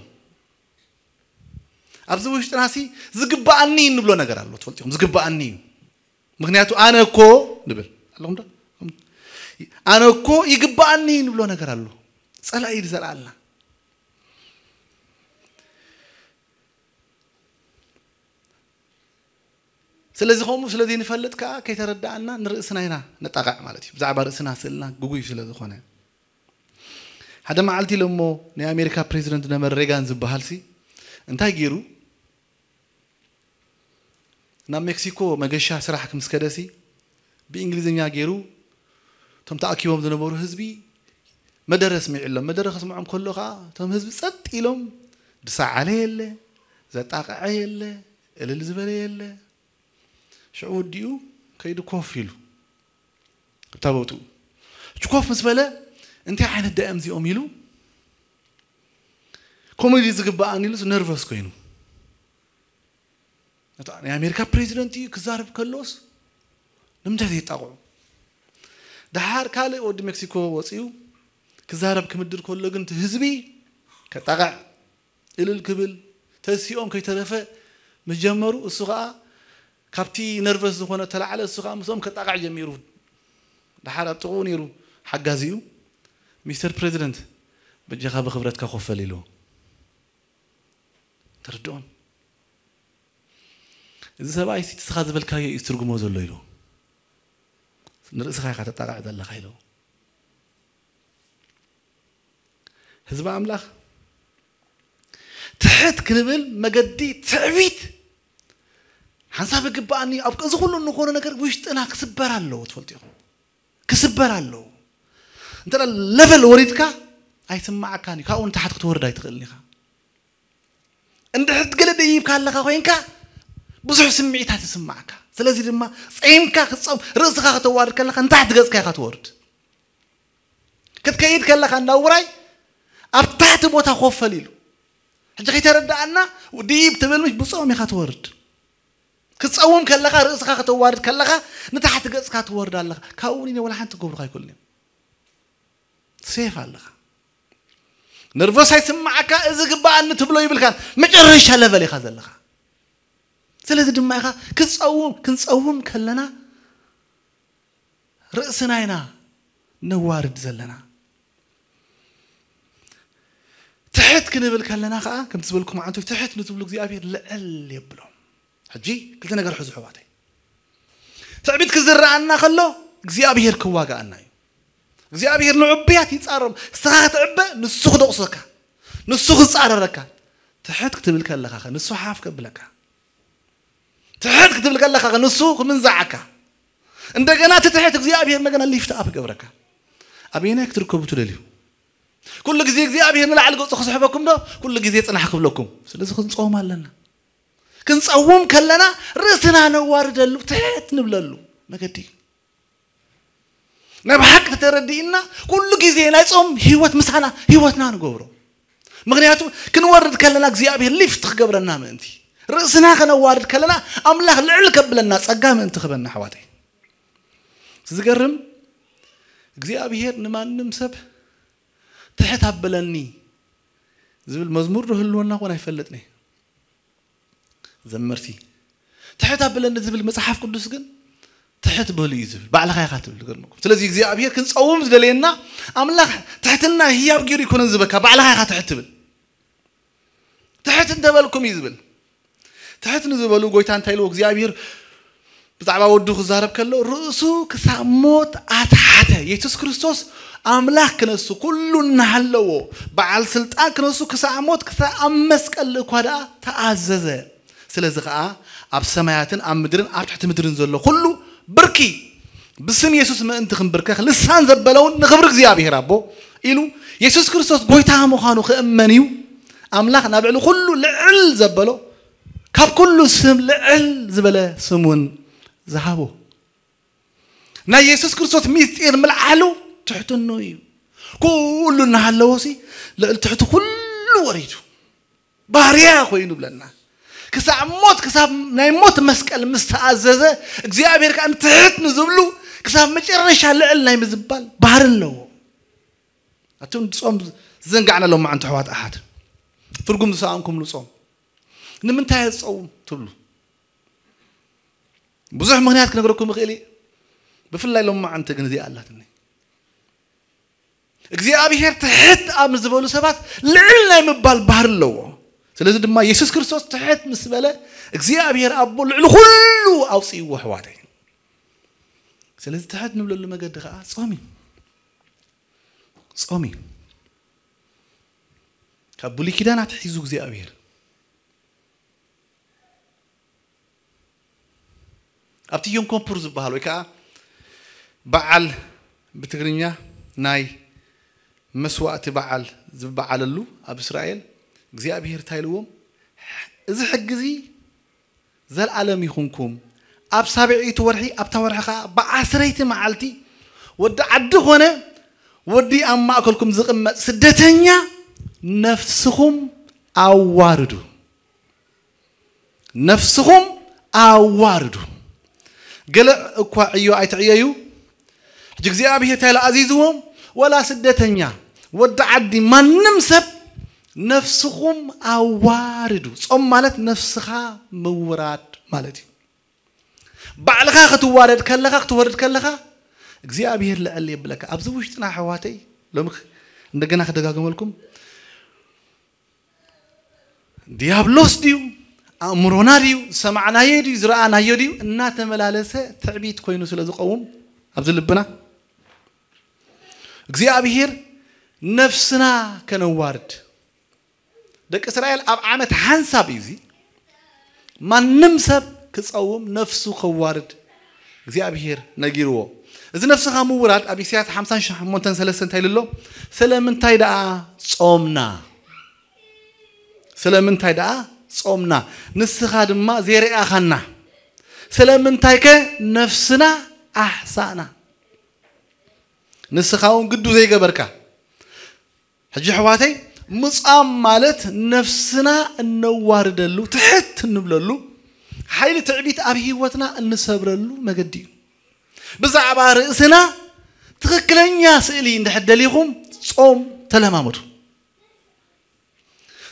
ኣብዚ ውሽጥናሲ ዝግበኣኒ እዩ እንብሎ ነገር ኣሎ። ትፈልጡ ዲኹም? ዝግበኣኒ እዩ። ምኽንያቱ ኣነ እኮ ንብል ኣለኹም ዶ? ኣነ እኮ ይግበኣኒ እዩ እንብሎ ነገር ኣሎ። ጸላኢ እዩ ዝዘርኣልና። ስለዚ ከምኡ ስለ ዘይንፈልጥ ከኣ ከይተረዳኣና ንርእስና ኢና ነጣቕዕ ማለት እዩ። ብዛዕባ ርእስና ስእልና ግጉይ ስለ ዝኾነ። ሓደ መዓልቲ ኢሎሞ ናይ ኣሜሪካ ፕሬዚደንት ዝነበረ ሬጋን ዝበሃል ሲ እንታይ ገይሩ? ናብ ሜክሲኮ መገሻ ስራሕ ምስ ከደ ሲ ብእንግሊዝኛ ገይሩ እቶም ተኣኪቦም ዝነበሩ ህዝቢ መደረ ኣስሚዑሎም። መደረ ከስምዖም ከሎ ከኣ እቶም ህዝቢ ጸጥ ኢሎም፣ ዝሰዓለ የለ፣ ዘጣቕዐ የለ፣ እልል ዝበለ የለ። ሽዑ ወዲኡ ከይዱ ኮፍ ኢሉ ኣብታ ቦትኡ። እቲ ኮፍ ምስ በለ፣ እንታይ ዓይነት ደኣም እዚኦም ኢሉ፣ ኮሜዲ ዝግበኣኒ ኢሉስ ነርቨስ ኮይኑ። እታ ናይ ኣሜሪካ ፕሬዚደንት እዩ ክዛረብ ከሎስ ንምንታይ ዘይጣቕዑ? ደሓር ካልእ ወዲ ሜክሲኮ ወፂኡ ክዛረብ ክምድር ከሎ ግን እቲ ህዝቢ ከጣቕዕ፣ እልል ክብል፣ ተሲኦም ከይተረፈ ምስ ጀመሩ፣ እሱ ኸዓ ካብቲ ነርቨስ ዝኾነ ተላዕለ፣ እሱ ኸዓ ምስኦም ከጣቕዕ ጀሚሩ። ደሓር ኣብ ጥቕኡ ነይሩ ሓጋዚኡ፣ "ሚስተር ፕሬዚደንት፣ በጃኻ ብኽብረትካ ኮፈል" ኢሉ። ተረድኦም? እዚ ሰብኣይ ሲ ንስኻ ዝበልካዮ እዩ ዝትርጉሞ ዘሎ ኢሉ። ንርእስኻ ኢኻ ተጣቕዕ ዘለኻ ኢሉ። ህዝቢ ኣምላኽ ትሕት ክንብል መገዲ ትዕቢት ሓንሳብ ይግበኣኒ። ኣብ እዚ ኩሉ እንኾነ ነገር ውሽጥና ክስበር ኣለዎ፣ ትፈልጡ ኢኹም። ክስበር ኣለዎ። እንተ ለቨል ወሪድካ ኣይስማዓካን እዩ። ካብኡ ንታሕቲ ክትወርድ ኣይትኽእልን ኢኻ። እንድሕር ገለ ደይብካ ኣለኻ ኮይንካ ብዙሕ ስምዒታት ይስማዓካ። ስለዚ ድማ ጸይምካ ክትጸም ርእስኻ ከተዋርድ ከለኻ ንታሕቲ ገጽካ ኢኻ ትወርድ። ክትከይድ ከለኻ እንዳ ውራይ ኣብ ታሕቲ ቦታ ኮፈል ኢሉ። ሕጂ ከይተረዳኣና ድይብ ትብል ምሽ ብጾም ኢኻ ትወርድ። ክትጸውም ከለኻ ርእስኻ ከተዋርድ ከለኻ ንታሕቲ ገጽካ ትወርድ ኣለኻ። ካብኡ ንኔ ወላ ሓንቲ ክገብሩኻ ኣይክእሉን እዮም። ሴፍ ኣለኻ። ነርቨስ ኣይስማዓካ፣ እዚ ግባኣኒ ትብሎ ይብልካ። መጨረሻ ለቨል ኢኻ ዘለኻ። ስለዚ ድማ ኢኻ ክጸውም ክንጸውም ከለና ርእስና ኢና ነዋርድ ዘለና። ትሕት ክንብል ከለና ከዓ ከምቲ ዝበልኩም ዓንቶች ትሕት ንትብሉ እግዚኣብሔር ልዕል የብሎ። ሕጂ ክልተ ነገር ሕዙ ኣሕዋተይ። ትዕቢት ክዝረኣና ከሎ እግዚኣብሔር ክዋጋኣና እዩ። እግዚኣብሔር ንዕቡያት ይጻረም። ንስኻ ክትዕበ ንሱ ክደቑሰካ፣ ንሱ ክጻረረካ። ትሕት ክትብል ከለኻ ከ ንሱ ሓፍ ከብለካ። ትሕት ክትብል ከለኻ ከ ንሱ ክምንዛዓካ። እንደገና እቲ ትሕት እግዚኣብሔር እንደገና ሊፍት ኣፕ ይገብረካ። ኣበየናይ ክትርከቡ ትደልዩ? ኩሉ ግዜ እግዚኣብሔር ንላዕሊ ገጹ ክስሕበኩም ዶ ኩሉ ግዜ ጽናሕ ክብለኩም? ስለዚ ክንጸውም ኣለና። ክንጸውም ከለና ርእስና ነዋርደሉ፣ ትሕት ንብለሉ መገዲ እዩ። ናይ ብሓቂ ተተረዲእና ኩሉ ግዜ ናይ ጾም ህይወት ምሳና ህይወትና ንገብሮ። ምክንያቱ ክንወርድ ከለና እግዚኣብሔር ሊፍት ክገብረና ምእንቲ፣ ርእስና ከነዋርድ ከለና ኣምላኽ ልዕል ከብለና ጸጋ ምእንቲ ክበና ኣሕዋተይ። ዝገርም እግዚኣብሔር ንማንም ሰብ ትሕት ኣበለኒ ዝብል መዝሙር ዶ ህልወና ኮን ኣይፈልጥን እየ። ዘመርቲ ትሕት ኣበለኒ ዝብል መጽሓፍ ቅዱስ ግን ትሕት በሉ እዩ ዝብል። ባዕልኻ ኢኻ ትብል ገርመኩም። ስለዚ እግዚኣብሔር ክንጸውም ዝደለየና ኣምላኽ ትሕትና ህያብ ገይሩ ይኮነን ዝበካ፣ ባዕልኻ ኢኻ ትሕት ትብል። ትሕት እንተበልኩም እዩ ዝብል። ትሕት ንዝበሉ ጎይታ እንታይ ኢልዎ እግዚኣብሔር ብዛዕባ ወዱ ክዛረብ ከሎ ርእሱ ክሳብ ሞት ኣትሓተ። የሱስ ክርስቶስ ኣምላኽ ክነሱ ኩሉ እናሃለዎ በዓል ስልጣን ክነሱ ክሳብ ሞት ክሳብ ኣብ መስቀል እኳ ደኣ ተኣዘዘ። ስለዚ ኸዓ ኣብ ሰማያትን ኣብ ምድርን ኣብ ትሕቲ ምድርን ዘሎ ኩሉ ብርኪ ብስም የሱስ ምእንቲ ክንብርከኽ ልሳን ዘበለውን ንኽብሪ እግዚኣብሔር ኣቦ ኢሉ የሱስ ክርስቶስ ጎይታ ምዃኑ ክእመን እዩ። ኣምላኽ ናብ ልዕሊ ኩሉ ልዕል ዘበሎ ካብ ኩሉ ስም ልዕል ዝበለ ስም እውን ዝሃቦ። ናይ የሱስ ክርስቶስ ሚስጢር ምልዓሉ ትሕትኑ እዩ። ኩሉ እናሃለዎ ሲ ልዕሊ ትሕቲ ኩሉ ወሪዱ ባርያ ኮይኑ ብለና። ክሳብ ሞት ክሳብ ናይ ሞት መስቀል ምስ ተኣዘዘ እግዚኣብሔር ከዓ ንትሕት ንዝብሉ ክሳብ መጨረሻ ልዕል ናይ ምዝባል ባህሪ ኣለዎ። ኣቱም ጾም ዝዘንጋዕና ሎም መዓንቲ ኣሕዋት ኣሓት ትርጉም ዝሰኣንኩምሉ ጾም ንምንታይ እየ ዝጸውም ትብሉ? ብዙሕ ምኽንያት ክነግረኩም እኽእል እየ። ብፍላይ ሎም መዓንቲ ግን እዚኣ ኣላትኒ። እግዚኣብሔር ትሕት ኣብ ዝበሉ ሰባት ልዕል ናይ ምባል ባህሪ ኣለዎ። ስለዚ ድማ የሱስ ክርስቶስ ትሕት ምስ በለ እግዚኣብሔር ኣቦ ልዕሊ ኩሉ ኣውፅእዎ ኣሕዋተይ። ስለዚ ትሕት ንብለሉ መገዲ ከዓ ጾም እዩ። ጾም እዩ። ካብ ብሉይ ኪዳን ኣትሒዙ እግዚኣብሔር ኣብቲ ዮም ኮፑር ዝበሃል ወይ ከዓ በዓል ብትግርኛ ናይ መስዋእቲ በዓል ዝበዓለሉ ኣብ እስራኤል እግዚኣብሔር እንታይ ኢልዎም? እዚ ሕጊ እዚ ዘልኣለም ይኹንኩም። ኣብ ሳብዐይቲ ወርሒ ኣብታ ወርሒ ከዓ ብዓስረይቲ መዓልቲ ወዲ ዓዲ ኾነ ወዲ ኣብ ማእከልኩም ዝቕመጥ ስደተኛ ነፍስኹም ኣዋርዱ። ነፍስኹም ኣዋርዱ። ገለ እኳ ዕዮ ኣይትዕየዩ። ሕጂ እግዚኣብሔር እንታይ ኢሉ ኣዚዝዎም? ወላ ስደተኛ ወዲ ዓዲ ማንም ሰብ ነፍስኹም ኣዋርዱ። ጾም ማለት ነፍስኻ ምውራድ ማለት እዩ። ባዕልኻ ክትዋረድ ከለኻ ክትወርድ ከለኻ እግዚኣብሔር ልዕል የብለካ። ኣብዚ ውሽጥና ኣሕዋተይ ሎሚ እንደገና ክደጋገመልኩም ዲያብሎስ ድዩ ኣእምሮና ድዩ ዝሰማዕናዮ ድዩ ዝረኣናዮ ድዩ እናተመላለሰ ትዕቢት ኮይኑ ስለ ዝቐውም ኣብዚ ልብና እግዚኣብሔር ነፍስና ከነዋርድ ደቂ እስራኤል ኣብ ዓመት ሓንሳብ እዩ እዚ ማንም ሰብ ክፀውም ነፍሱ ከዋርድ እግዚኣብሔር ነጊርዎ። እዚ ነፍስኻ ምውራድ ኣብ ኢሳያስ ሓምሳን ሸሞንተን ሰለስተ እንታይ ኢሉ ኣሎ? ስለምንታይ ደኣ ጾምና? ስለምንታይ ደኣ ጾምና? ንስኻ ድማ ዘይረኣኻና። ስለምንታይ ከ ነፍስና ኣሕሳእና? ንስኻ እውን ግዱ ዘይገበርካ። ሕጂ ኣሕዋተይ ምጻም ማለት ነፍስና እነዋርደሉ ትሕት እንብለሉ ሓይሊ ትዕቢት ኣብ ህይወትና እንሰብረሉ መገዲ እዩ። ብዛዕባ ርእስና ትኽክለኛ ስእሊ እንድሕር ደሊኹም ጾም ተለማመዱ።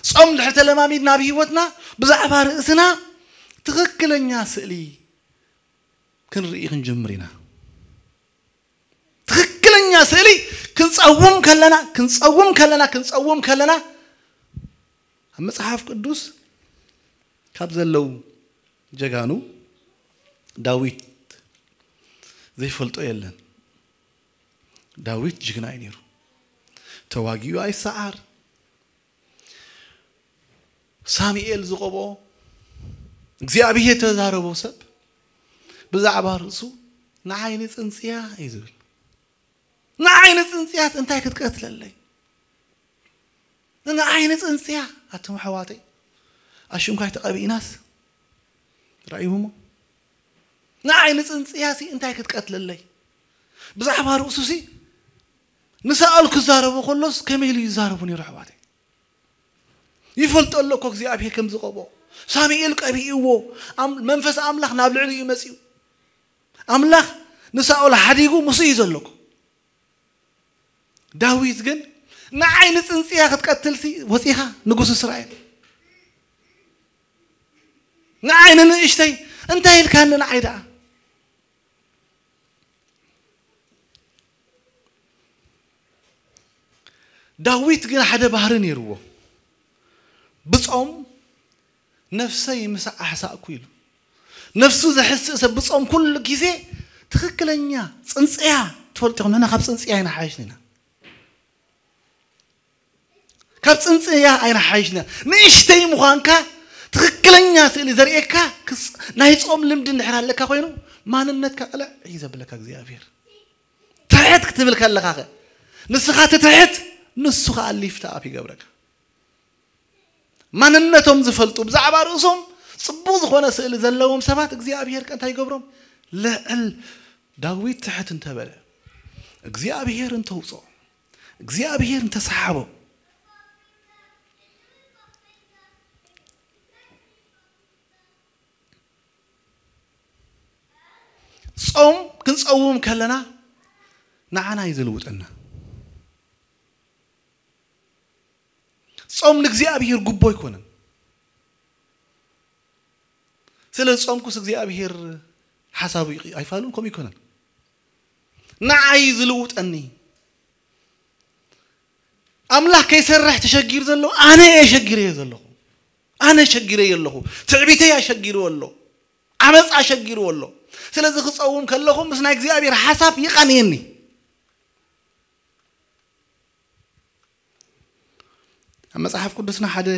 ጾም ድሕሪ ተለማሚድና ኣብ ህይወትና ብዛዕባ ርእስና ትኽክለኛ ስእሊ ክንርኢ ክንጅምር ኢና። ትኽክለኛ ስእሊ ክንጸውም ከለና ክንጸውም ከለና ክንጸውም ከለና ኣብ መጽሓፍ ቅዱስ ካብ ዘለዉ ጀጋኑ ዳዊት ዘይፈልጦ የለን። ዳዊት ጅግና እዩ ነይሩ። ተዋጊኡ ኣይሰዓር። ሳሙኤል ዝቐብኦ እግዚኣብሔር ተዛረቦ ሰብ ብዛዕባ ርእሱ ንዓይኒ ጽንጽያ እዩ ዝብል። ንዓይኒ ጽንጽያስ እንታይ ክትቀትለለይ? ንዓይኒ ጽንጽያ ኣቶም ኣሕዋተይ ኣሽንኳይ ተቐቢእናስ ራእይሞ ንዓይኒ ጽንጽያ ሲ እንታይ ክትቀትለለይ? ብዛዕባ ርእሱ ሲ ንሳኦል ክዛረቦ ከሎስ ከመይ ኢሉ ይዛረቡ ነይሩ ኣሕዋተይ? ይፈልጦ ኣሎ እኮ እግዚኣብሔር ከም ዝቐብኦ። ሳሙኤል ቀቢእዎ፣ ኣም- መንፈስ ኣምላኽ ናብ ልዕሊኡ መጺኡ። ኣምላኽ ንሳኦል ሓዲጉ ምስ እዩ ዘሎ እኮ። ዳዊት ግን ንዓይ ንጽንጽያ ክትቀትልሲ ወጺኻ ንጉስ እስራኤል ንዓይ ንንእሽተይ እንታይ ኢልካኒ ንዓይ ደኣ ዳዊት ግን ሓደ ባህሪ ነይርዎ። ብጾም ነፍሰይ ምስ ኣሕሳእኩ ኢሉ። ነፍሱ ዘሕስእ ሰብ ብጾም ኩሉ ግዜ ትኽክለኛ ጽንጽያ ትፈልጡ ኢኹም። ንሕና ካብ ጽንጽያ ኣይንሓይሽን ኢና። ካብ ጽንጽያ ኣይንሓይሽን ኢና። ንእሽተይ ምዃንካ ትኽክለኛ ስእሊ ዘርእየካ ክስ- ናይ ጾም ልምዲ እንድሕር ኣለካ ኮይኑ ማንነትካ ቅልዕ እዩ ዘብለካ እግዚኣብሔር። ትሕት ክትብል ከለኻ ኸ ንስኻ ትትሕት ንሱ ኸኣ ሊፍት ኣፕ ይገብረካ። ማንነቶም ዝፈልጡ ብዛዕባ ርእሶም ጽቡቕ ዝኾነ ስእሊ ዘለዎም ሰባት እግዚኣብሔር ከ እንታይ ይገብሮም? ልዕል ዳዊት ትሕት እንተበለ እግዚኣብሔር እንተውጾ እግዚኣብሔር እንተሰሓቦ ጾም ክንጸውም ከለና ንዓና እዩ ዝልውጠና። ጾም ንእግዚኣብሔር ጉቦ ኣይኮነን። ስለ ጾምኩስ እግዚኣብሔር ሓሳቡ ይቕ- ኣይፋሉን ከምኡ ኣይኮነን። ንዓይ ዝልውጠኒ ኣምላኽ ከይሰርሕ ተሸጊሩ ዘሎ ኣነ እየ ሸጊረ እየ ዘለኹ። ኣነ ሸጊረ እየ ኣለኹ። ትዕቢተይ ኣሸጊርዎ ኣሎ። ዓመፃ ኣሸጊርዎ ኣሎ። ስለዚ ክፀውም ከለኹ ምስ ናይ እግዚኣብሔር ሓሳብ ይቐንየኒ። ኣብ መፅሓፍ ቅዱስና ሓደ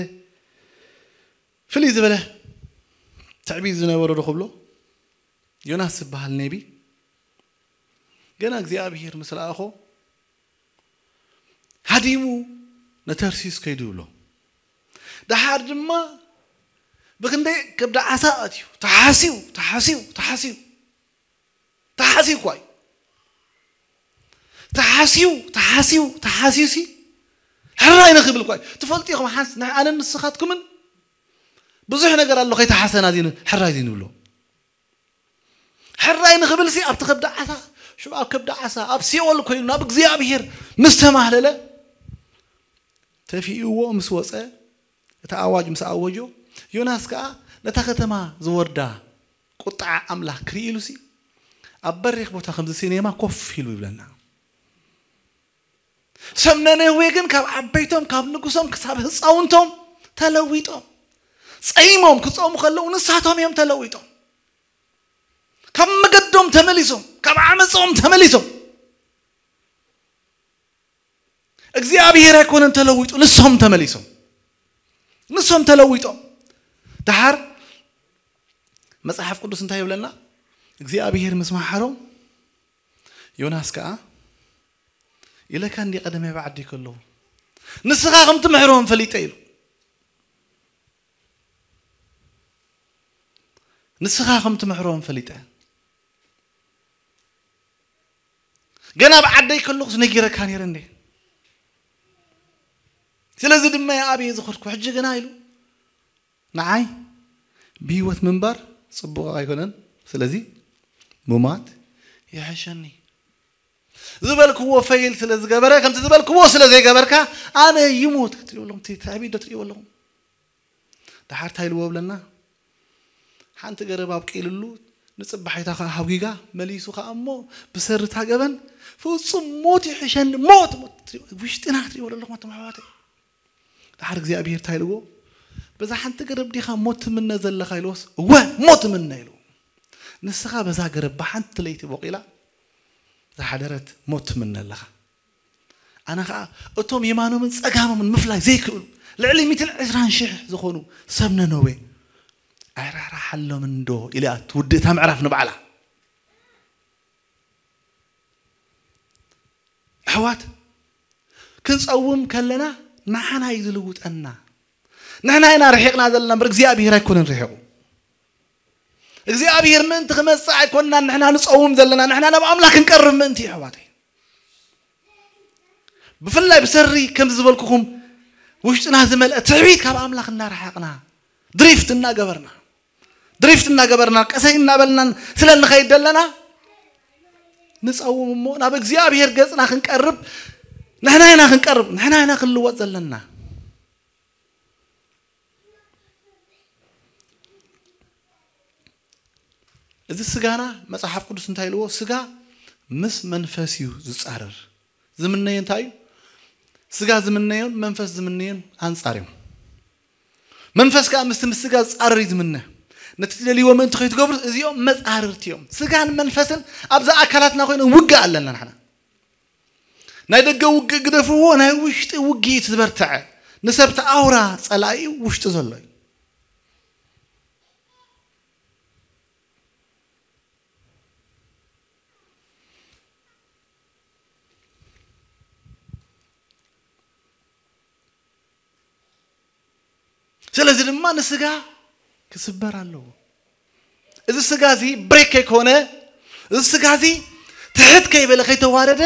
ፍልይ ዝበለ ትዕቢት ዝነበሮ ዶ ክብሎ ዮናስ ዝበሃል ነቢ ገና እግዚኣብሔር ምስ ለኣኾ ሃዲሙ ንተርሲስ ከይዱ ይብሎ። ደሓር ድማ ብክንደይ ከብዲ ዓሳ ኣትዩ ተሓስዩ ተሓስዩ ተሓስዩ ተሓስዩ እኳ እዩ ተሓስዩ ተሓስዩ ተሓስዩ ሲ ሕራይ ንኽብል እኳ እዩ። ትፈልጡ ኢኹም ሓንስ ንኣንን ንስኻትኩምን ብዙሕ ነገር ኣሎ ከይተሓሰና ሕራይ ዘይንብሎ ሕራይ ንኽብል ሲ ኣብቲ ከብዲ ዓሳ ሽዑ ኣብ ከብዲ ዓሳ ኣብ ሲኦል ኮይኑ ናብ እግዚኣብሔር ምስ ተማህለለ ተፊእዎ ምስ ወፀ እቲ ኣዋጅ ምስ ኣወጆ ዮናስ ከዓ ነታ ከተማ ዝወርዳ ቁጥዓ ኣምላኽ ክርኢ ኢሉ ሲ ኣብ በሪኽ ቦታ ከምዚ ሲኔማ ኮፍ ኢሉ ይብለና። ሰብ ነነዌ ግን ካብ ዓበይቶም ካብ ንጉሶም ክሳብ ህፃውንቶም ተለዊጦም ፀይሞም ክፀሙ ከለዉ ንሳቶም እዮም ተለዊጦም። ካብ መገዶም ተመሊሶም ካብ ዓመፆም ተመሊሶም እግዚኣብሔር ኣይኮነን ተለዊጡ ንሶም ተመሊሶም ንሶም ተለዊጦም። ደሓር መፅሓፍ ቅዱስ እንታይ ይብለና? እግዚኣብሔር ምስ መሓሮም ዮናስ ከዓ ኢለካ እንዲ ቀደመ ብዓዲ ከለዉ ንስኻ ከም ትምሕሮም ፈሊጠ ኢሉ ንስኻ ከም ትምሕሮም ፈሊጠ ገና ኣብ ዓደይ ከለኹስ ነጊረካ ነይረ እንዴ? ስለዚ ድማ እየ ኣብየ ዝኸድኩ ሕጂ ግና ኢሉ ንዓይ ብህይወት ምንባር ጽቡቕ ኣይኮነን። ስለዚ ሙማት ይሕሸኒ። ዝበልክዎ ፈይል ስለ ዝገበረ፣ ከምቲ ዝበልክዎ ስለ ዘይገበርካ፣ ኣነ ይሙት ክትሪእዎ ኣለኹም። እቲ ትዕቢት ዶ ትሪእዎ ኣለኹም? ደሓር እንታይ ኢልዎ ብለና? ሓንቲ ገረብ ኣብቂልሉ፣ ንጽባሒታ ኸዓ ሃጒጋ፣ መሊሱ ኸዓ እሞ ብሰሪ እታ ገበን፣ ፍጹም ሞት ይሕሸኒ፣ ሞት፣ ሞት ትሪእዎ፣ ውሽጥና ክትሪእዎ ኣለኹም ኣቶም ኣሕዋተይ። ደሓር እግዚኣብሔር እንታይ ኢልዎ? በዛ ሓንቲ ገረብ ዲኻ ሞት ትምነ ዘለኻ ኢልዎስ? እወ፣ ሞት እምነ ኢልዎ። ንስኻ በዛ ገረብ ብሓንቲ ለይቲ ቦቂላ ዝሓደረት ሞት ትምነ ኣለኻ። ኣነ ኸዓ እቶም የማኖምን ጸጋሞምን ምፍላይ ዘይክእሉ ልዕሊ ሚእትን ዕስራን ሽሕ ዝኾኑ ሰብ ነነዌ ኣይራሕራሓሎምን ዶ ኢለ እያ ትውድእ እታ ምዕራፍ ንባዕላ። ኣሕዋት፣ ክንጸውም ከለና ንዓና እዩ ዝልውጠና። ንሕና ኢና ርሒቕና ዘለና እምበር እግዚኣብሔር ኣይኮነን ርሒቑ። እግዚኣብሔር ምእንቲ ክመጽእ ኣይኮንናን ንሕና ንጸውም ዘለና፣ ንሕና ናብ ኣምላኽ ክንቀርብ ምእንቲ እዩ ኣሕዋተይ። ብፍላይ ብሰሪ ከምዚ ዝበልኩኹም ውሽጥና ዝመልአ ትዕቢት ካብ ኣምላኽ እናረሓቕና ድሪፍት እናገበርና ድሪፍት እናገበርና ቀሰይ እናበልናን ስለ እንኸይድ ዘለና ንጸውም እሞ ናብ እግዚኣብሔር ገጽና ክንቀርብ ንሕና ኢና ክንቀርብ ንሕና ኢና ክንልወጥ ዘለና። እዚ ስጋና መጽሓፍ ቅዱስ እንታይ ኢልዎ? ስጋ ምስ መንፈስ እዩ ዝጻረር። ዝምነዮ እንታይ እዩ? ስጋ ዝምነዮን መንፈስ ዝምነዮን ኣንጻር እዮም። መንፈስ ከኣ ምስቲ ምስ ስጋ ዝጻረር እዩ ዝምነ። ነቲ ትደልይዎ ምእንቲ ከይትገብሩ እዚኦም መጻርርቲ እዮም። ስጋን መንፈስን ኣብዛ ኣካላትና ኮይኖም ውግእ ኣለና ንሕና። ናይ ደገ ውግእ ግደፍዎ፣ ናይ ውሽጢ ውግእ እዩ እቲ ዝበርትዐ። ንሰብ እቲ ኣውራ ጸላኢ ውሽጢ ዘሎ እዩ። ስለዚ ድማ ንስጋ ክስበር ኣለዎ። እዚ ስጋ እዚ ብሬክ ከይኮነ፣ እዚ ስጋ እዚ ትሕት ከይበለ ከይተዋረደ፣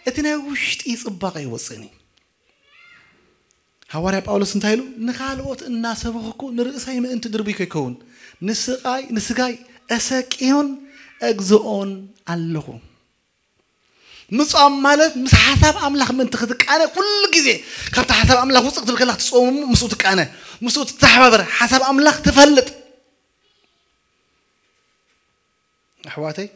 እቲ ናይ ውሽጢ ጽባቐ ይወጽእን እዩ። ሃዋርያ ጳውሎስ እንታይ ኢሉ? ንኻልኦት እናሰበኽኩ ንርእሰይ ምእንቲ ድርብይ ከይከውን ንስቓይ ንስጋይ እሰቅዮን እግዝኦን ኣለኹ። ምጻም ማለት ምስ ሓሳብ ኣምላኽ ምእንቲ ክትቃነ ኩሉ ግዜ ካብቲ ሓሳብ ኣምላኽ ውጽእ ክትብል ከላ ክትጸውም ምስኡ ትቃነ ምስኡ ትተሓባበር ሓሳብ ኣምላኽ ትፈልጥ። ኣሕዋተይ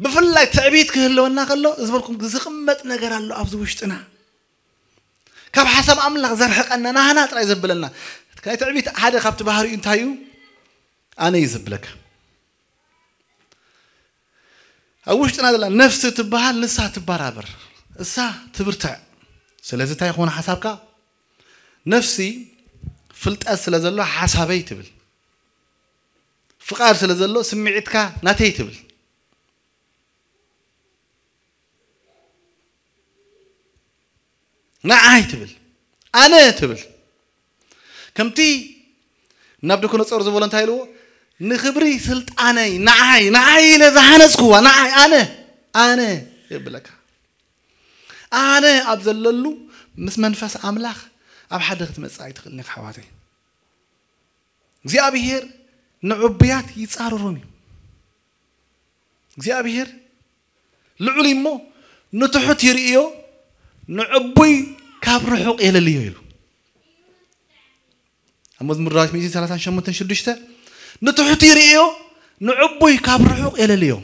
ብፍላይ ትዕቢት ክህልወና ከሎ ዝበልኩም ዝቕመጥ ነገር ኣሎ ኣብዚ ውሽጥና ካብ ሓሳብ ኣምላኽ ዘርሕቀና ናህና ጥራይ ዘብለና። ናይ ትዕቢት ሓደ ካብቲ ባህሪኡ እንታይ እዩ? ኣነ እዩ ዘብለካ። ኣብ ውሽጥና ዘላ ነፍሲ ትበሃል ንሳ ትበራበር እሳ ትብርትዕ። ስለዚ እንታይ ይኾነ ሓሳብካ? ነፍሲ ፍልጠት ስለ ዘሎ ሓሳበይ ትብል። ፍቓድ ስለ ዘሎ ስምዒትካ ናተይ ትብል። ንዓይ ትብል፣ ኣነ ትብል። ከምቲ ናብደኮነጾር ዝበሎ እንታይ ኢልዎ? ንኽብሪ ስልጣነይ ንዓይ ንዓይ ኢለ ዝሃነጽክዋ ንዓይ ኣነ ኣነ የብለካ። ኣነ ኣብ ዘለሉ ምስ መንፈስ ኣምላኽ ኣብ ሓደ ክትመጽእ ኣይትኽእልን ኢኻ ኣሕዋተይ። እግዚኣብሔር ንዕቡያት ይጻረሮም እዩ። እግዚኣብሔር ልዑል እዩ እሞ ንትሑት ይርእዮ፣ ንዕቡይ ካብ ርሑቕ የለልዮ ኢሉ። ኣብ መዝሙር ዳዊት ሚእትን ሰላሳን ሸሞንተን ሽዱሽተ ንትሑት ይርእዮ፣ ንዕቡይ ካብ ርሑቕ የለልዮ።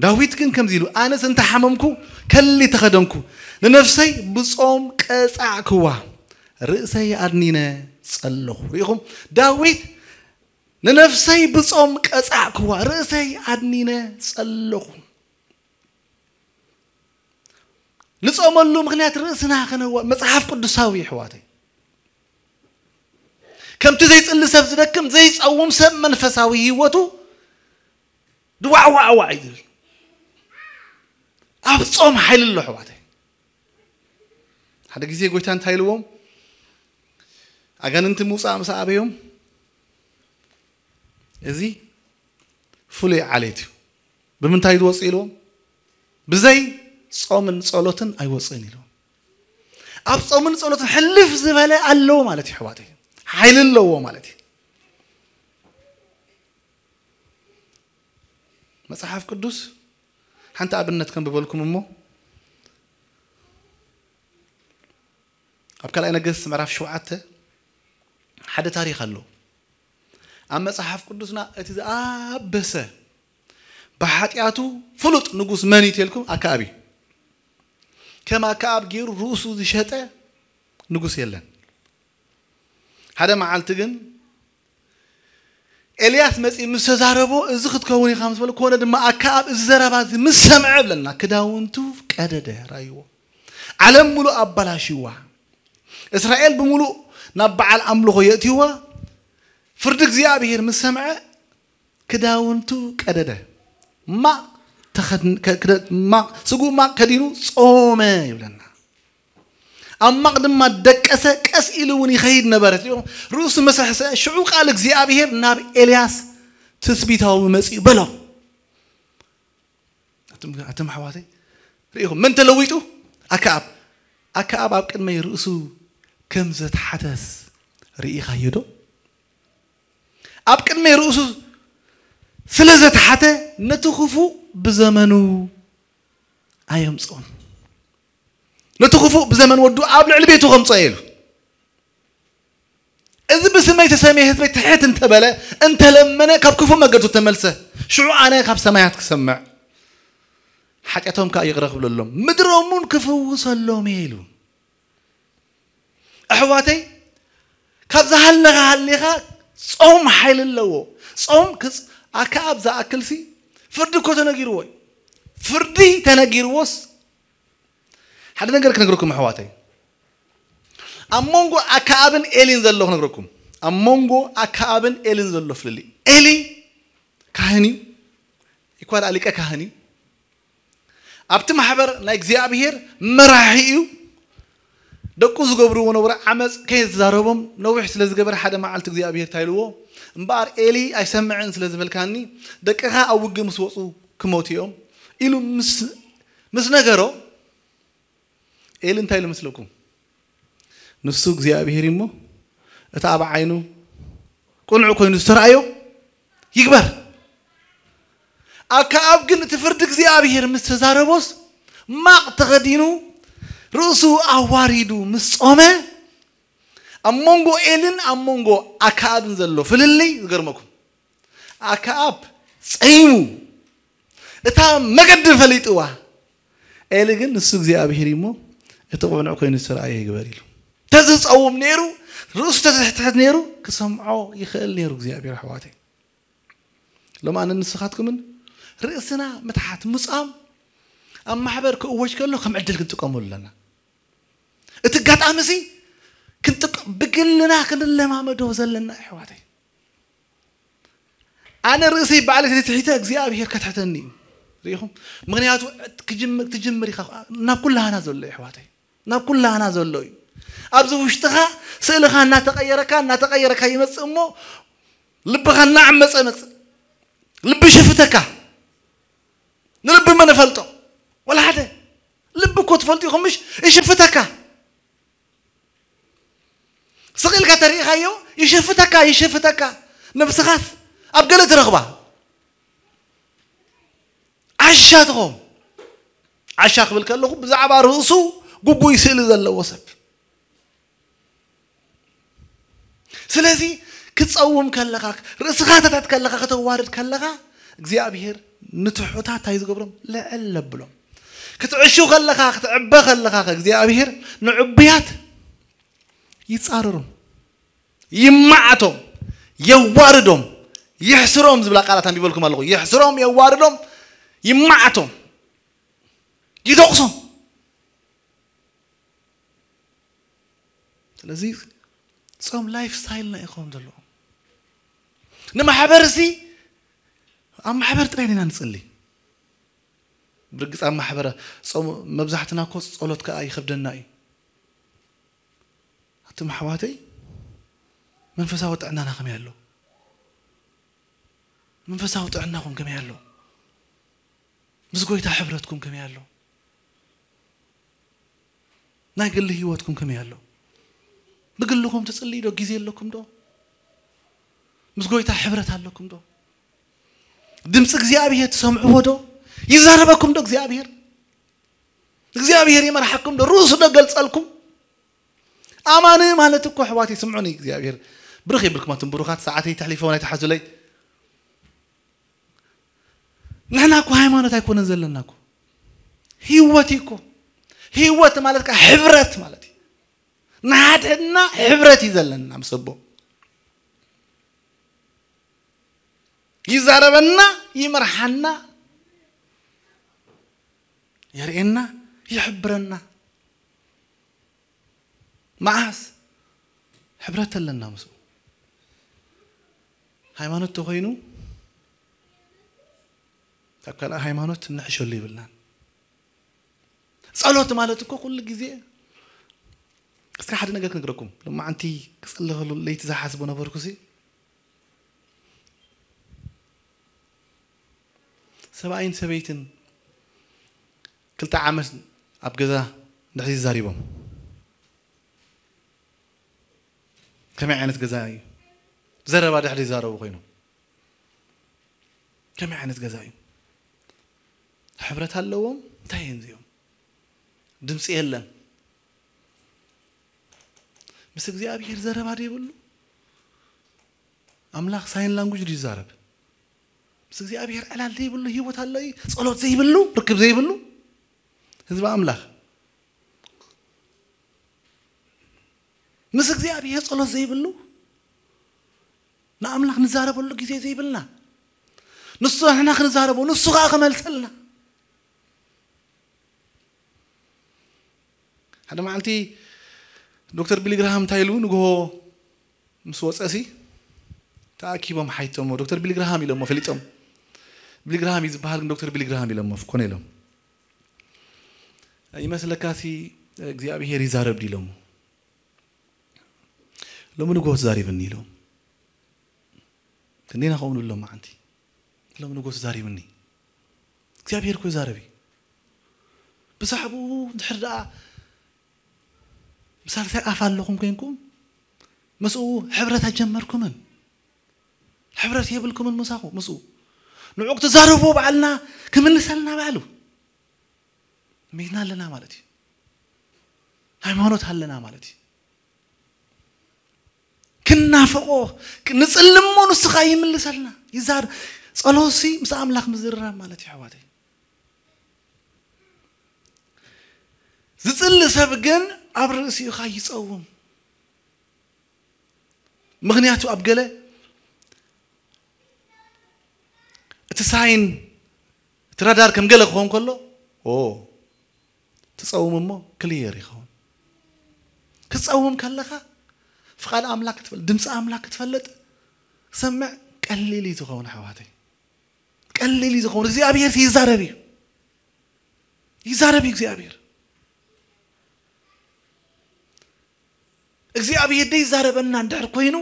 ዳዊት ግን ከምዚ ኢሉ፣ ኣነስ እንተ ሓመምኩ ከሊ ተኸደንኩ፣ ንነፍሰይ ብጾም ቀጻዕክዋ፣ ርእሰይ ኣድኒነ ጸለኹ። ርኢኹም? ዳዊት ንነፍሰይ ብጾም ቀጻዕክዋ፣ ርእሰይ ኣድኒነ ጸለኹ። ንጾመሉ ምኽንያት ርእስና ከነዋ መጽሓፍ ቅዱሳዊ ይሕዋተይ። ከምቲ ዘይጽሊ ሰብ ዝደክም ዘይጸውም ሰብ መንፈሳዊ ህይወቱ ድዋዕዋዕዋዕ እዩ ዝብል። ኣብ ጾም ሓይሊ ኣሎ ኣሕዋተይ። ሓደ ግዜ ጎይታ እንታይ ኢልዎም? ኣጋንንቲ ምውፃእ ምስ ኣበዮም እዚ ፍሉይ ዓሌት እዩ። ብምንታይ ዝወፅእ ኢልዎም? ብዘይ ጾምን ጸሎትን ኣይወፅእን ኢልዎም። ኣብ ጾምን ጸሎትን ሕልፍ ዝበለ ኣለዎ ማለት እዩ ኣሕዋተይ። ሓይሊ ኣለዎ ማለት እዩ። መጽሓፍ ቅዱስ ሓንቲ ኣብነት ከም ብበልኩም እሞ፣ ኣብ ካልኣይ ነገስት ምዕራፍ ሸውዓተ ሓደ ታሪኽ ኣሎ። ኣብ መጽሓፍ ቅዱስና እቲ ዝኣበሰ ብሓጢኣቱ ፍሉጥ ንጉስ መን እዩ ተልኩም? ኣከኣብ እዩ። ከም ኣከኣብ ገይሩ ርእሱ ዝሸጠ ንጉስ የለን። ሓደ መዓልቲ ግን ኤልያስ መጺኡ ምስ ተዛረቦ፣ እዚ ክትከውን ኢኻ ምስ በሎ፣ ኮነ ድማ ኣከኣብ እዚ ዘረባ እዚ ምስ ሰምዐ ብለና፣ ክዳውንቱ ቀደደ። ራይዎ ዓለም ሙሉእ ኣባላሽዋ፣ እስራኤል ብምሉእ ናብ በዓል ኣምልኾ የእትይዋ። ፍርዲ እግዚኣብሔር ምስ ሰምዐ ክዳውንቱ ቀደደ። ማቕ ተኸድን-፣ ከ-፣ ክደ-፣ ማቕ፣ ስጉ ማቕ ከዲኑ ጾመ ይብለና። ኣብ ማቕ ድማ ደቀሰ፣ ቀስ ኢሉ እውን ይኸይድ ነበረ። ርእሱ መሰሕሰ፣ ሽዑ ቃል እግዚኣብሔር ናብ ኤልያስ ትስቢታዊ መጺኡ በሎ። ኣቱም፣ ኣቱም ኣሕዋተይ፣ ርኢኹም፣ መን ተለዊጡ? ኣከኣብ። ኣከኣብ ኣብ ቅድመይ ርእሱ ከም ዘትሓተስ ርኢኻዮ ዶ? ኣብ ቅድመይ ርእሱ ስለ ዘትሓተ፣ ነቲ ክፉእ ብዘመኑ ኣየምጽኦን። ነቲ ክፉእ ብዘመን ወዱ ኣብ ልዕሊ ቤቱ ከምጽኦ ኢሉ። እዚ ብስመይ ተሰምየ ህዝበይ ትሕት እንተበለ፣ እንተለመነ፣ ካብ ክፉእ መገዱ ተመልሰ፣ ሽዑ ኣነ ካብ ሰማያት ክሰምዕ፣ ሓጢኣቶም ከኣ ይቕረ ክብለሎም፣ ምድሮም እውን ክፍውሰሎም እየ ኢሉ። ኣሕዋተይ፣ ካብ ዝሃለኻ ሃሊኻ ጾም ሓይሊ ኣለዎ። ጾም ክጽ-፣ ኣከኣብ ዝኣክልሲ ፍርዲ እኮ ተነጊርዎ እዩ። ፍርዲ ተነጊርዎስ፣ ሓደ ነገር ክነግረኩም ኣሕዋተይ። ኣብ መንጎ ኣከኣብን ኤሊን ዘሎ ክነግረኩም። ኣብ መንጎ ኣከኣብን ኤሊን ዘሎ ፍልልይ። ኤሊ ካህን እዩ። ይኳ ደኣ ሊቀ ካህን እዩ። ኣብቲ ማሕበር ናይ እግዚኣብሔር መራሒ እዩ። ደቁ ዝገብርዎ ነውረ ዓመፅ ከየዛረቦም ነዊሕ ስለ ዝገበረ ሓደ መዓልቲ እግዚኣብሔር እንታይ ኢልዎ? እምበኣር ኤሊ ኣይሰምዕን ስለ ዝበልካኒ ደቅኻ ኣብ ውግእ ምስ ወፁ ክሞቱ እዮም ኢሉ ምስ፣ ምስ ነገሮ ኤሊ እንታይ ኢሉ መስለኩም? ንሱ እግዚኣብሔር እሞ እቲ ኣብ ዓይኑ ቅኑዕ ኮይኑ ዝተረኣዮ ይግበር። ኣከኣብ ግን እቲ ፍርዲ እግዚኣብሔር ምስ ተዛረቦስ ማቕ ተኸዲኑ ርእሱ ኣዋሪዱ ምስ ጾመ ኣብ መንጎ ኤልን ኣብ መንጎ ኣከኣብን ዘሎ ፍልልይ ዝገርመኩም። ኣከኣብ ጸይሙ እታ መገዲ ፈሊጥዋ። ኤሊ ግን ንሱ እግዚኣብሔር እዩ እሞ እቲ ቅኑዕ ኮይኑ ዝተረኣየ ይግበር ኢሉ። ተዝጸውም ነይሩ፣ ርእሱ ተዝሕትሕት ነይሩ፣ ክሰምዖ ይኽእል ነይሩ እግዚኣብሔር ኣሕዋተይ። ሎም ኣነ ንስኻትኩምን ርእስና ምትሓት ምጻም ኣብ ማሕበር ክእወጅ ከሎ ከም ዕድል ክንጥቀመሉ ኣለና። እቲ ኣጋጣሚ እዚ ክንጥቅ-፣ ብግልና ክንለማመዶ ዘለና ኣሕዋተይ። ኣነ ርእሰይ ባዕለይ ተትሒተ እግዚኣብሔር ከትሕተኒ እዩ። ርኢኹም? ምኽንያቱ ክጅም-፣ ትጅምር ኢኻ፣ ናብ ኩላህና ዘሎ እዩ ኣሕዋተይ፣ ናብ ኩላህና ዘሎ እዩ። ኣብዚ ውሽጥኻ ስእልኻ እናተቐየረካ እናተቐየረካ ይመጽእ እሞ ልብኻ እናዓመጸ መጽእ። ልቢ ይሽፍተካ። ንልቢ መን ፈልጦ? ወላ ሓደ። ልቢ እኮ ትፈልጡ ኢኹም ምሽ? ይሽፍተካ። ስቕ ኢልካ ተሪኢኻዮ ይሽፍተካ፣ ይሽፍተካ። ነብስኻስ ኣብ ገለ ትረኽባ። ዓሻ ትኾም። ዓሻ ክብል ከለኹ ብዛዕባ ርእሱ ግጉይ ስእሊ ዘለዎ ሰብ። ስለዚ ክትጸውም ከለኻ፣ ርእስኻ ተትሕት ከለኻ፣ ከተዋርድ ከለኻ፣ እግዚኣብሔር ንትሑታት እንታይ ዝገብሮም? ልዕል ለብሎም። ክትዕሹ ከለኻ፣ ክትዕበ ከለኻ፣ እግዚኣብሔር ንዕቡያት ይጻረሮም፣ ይመዓቶም፣ የዋርዶም፣ ይሕስሮም ዝብላ ቃላት ኣንቢበልኩም ኣለኹ። ይሕስሮም፣ የዋርዶም፣ ይመዓቶም፣ ይደቑሶም። ስለዚ ጾም ላይፍ ስታይልና እዩ ክኸውን ዘለዎ። ንማሕበር እዚ ኣብ ማሕበር ጥራይ ኢና ንጽሊ። ብርግጽ ኣብ ማሕበር ጾም መብዛሕትና እኮ ጸሎት ከኣ ይኸብደና እዩ። ኣቱም ኣሕዋተይ መንፈሳዊ ጥዕናና ከመይ ኣሎ? መንፈሳዊ ጥዕናኹም ከመይ ኣሎ? ምስ ጎይታ ሕብረትኩም ከመይ ኣሎ? ናይ ግሊ ህይወትኩም ከመይ ኣሎ? ብግልኹም ትጽልዩ ዶ? ግዜ ኣለኩም ዶ? ምስ ጎይታ ሕብረት ኣለኩም ዶ? ድምፂ እግዚኣብሔር ትሰምዕዎ ዶ? ይዛረበኩም ዶ እግዚኣብሔር? እግዚኣብሔር ይመርሓኩም ዶ? ርእሱ ዶ ገልጸልኩም? ኣማኒ ማለት እኮ ኣሕዋተይ ስምዑኒ፣ እግዚኣብሔር ብርኽ የብልኩም ኣቱም ብሩኻት። ሰዓተይ ተሕሊፈ ናይ ተሓዙለይ። ንሕና እኮ ሃይማኖት ኣይኮነን ዘለና እኮ፣ ህይወት እዩ እኮ። ህይወት ማለት ከኣ ሕብረት ማለት እዩ። ንሓድሕድና ሕብረት እዩ ዘለና ምስ ኣቦ። ይዛረበና፣ ይመርሓና፣ የርእየና፣ ይሕብረና። መዓስ ሕብረት ኣለና ምስኡ? ሃይማኖት ተኾይኑ ካብ ካልእ ሃይማኖት እንሕሸሉ ይብልናን። ጸሎት ማለት እኮ ኩሉ ግዜ፣ እስከ ሓደ ነገር ክነግረኩም። ሎማዓንቲ ክጽሊ ከሎ ለይቲ ዝሓስቦ ነበርኩ ሲ፣ ሰብኣይን ሰበይትን ክልተ ዓመት ኣብ ገዛ ድሕሪ ይዛሪቦም። ከመይ ዓይነት ገዛ እዩ? ዘረባ ድሕሪ ይዛረቡ ኮይኖም። ከመይ ዓይነት ገዛ እዩ? ሕብረት ኣለዎም? እንታይ እዮም እዚኦም? ድምፂ የለን። ምስ እግዚኣብሔር ዘረባ ዘይብሉ ኣምላኽ ሳይን ላንጉጅ ድዩ ይዛረብ? ምስ እግዚኣብሔር ዕላል ዘይብሉ ህይወት ኣሎ እዩ? ጸሎት ዘይብሉ፣ ርክብ ዘይብሉ ህዝቢ ኣምላኽ ምስ እግዚኣብሔር ጸሎት ዘይብሉ፣ ንኣምላኽ ንዛረበሉ ግዜ ዘይብልና፣ ንሱ ንሕና ክንዛረቦ፣ ንሱ ከኣ ክመልሰልና። ሓደ መዓልቲ ዶክተር ቢሊ ግርሃም እንታይ ኢሉ ንግሆ ምስ ወጸሲ ተኣኪቦም ሓይቶሞ። ዶክተር ቢሊ ግርሃም ኢሎሞ ፈሊጦም። ቢሊ ግርሃም እዩ ዝበሃል፣ ግን ዶክተር ቢሊ ግርሃም ኢሎሞ ኮነ ኢሎም። ይመስለካሲ እግዚኣብሔር ይዛረብ ድዩ ኢሎሞ። ሎሚ ንግሆ ተዛሪብኒ ኢሎም። ክንደይና ከምኡ ንብሎም መዓንቲ። ሎሚ ንግሆ ተዛሪብኒ። እግዚኣብሔር እኮ ይዛረብ እዩ። ብዛዕባኡ እንድሕር ደኣ ብሳልሳይ ኣፍ ኣለኹም ኮይንኩም፣ ምስኡ ሕብረት ኣጀመርኩምን። ሕብረት የብልኩምን ምሳኹ፣ ምስኡ። ንዑ ክትዛረብዎ ባዕልና ክምልሰልና ባዕሉ። ሚትና ኣለና ማለት እዩ። ሃይማኖት ኣለና ማለት እዩ። ክናፍቆ፣ ንጽሊ እሞ ንሱ ኸኣ ይምልሰልና። ይዛር-፣ ጸሎትሲ ምስ ኣምላኽ ምዝርራብ ማለት እዩ ኣሕዋተይ። ዝጽሊ ሰብ ግን ኣብ ርእሲኡ ኸኣ ይጸውም። ምኽንያቱ ኣብ ገለ እቲ ሳይን፣ እቲ ራዳር ከም ገለ ክኸውን ከሎ፣ ኦ፣ ትጸውም እሞ ክልየር ይኸውን። ክትጸውም ከለኻ ፍቓድ ኣምላኽ ክትፈልጥ፣ ድምፂ ኣምላኽ ክትፈልጥ ክሰምዕ ቀሊል እዩ ዝኸውን ኣሕዋተይ። ቀሊል እዩ ዝኸውን። እግዚኣብሔር ይዛረብ እዩ። ይዛረብ እዩ እግዚኣብሔር። እግዚኣብሔር ዘይዛረበና እንድሕር ኮይኑ፣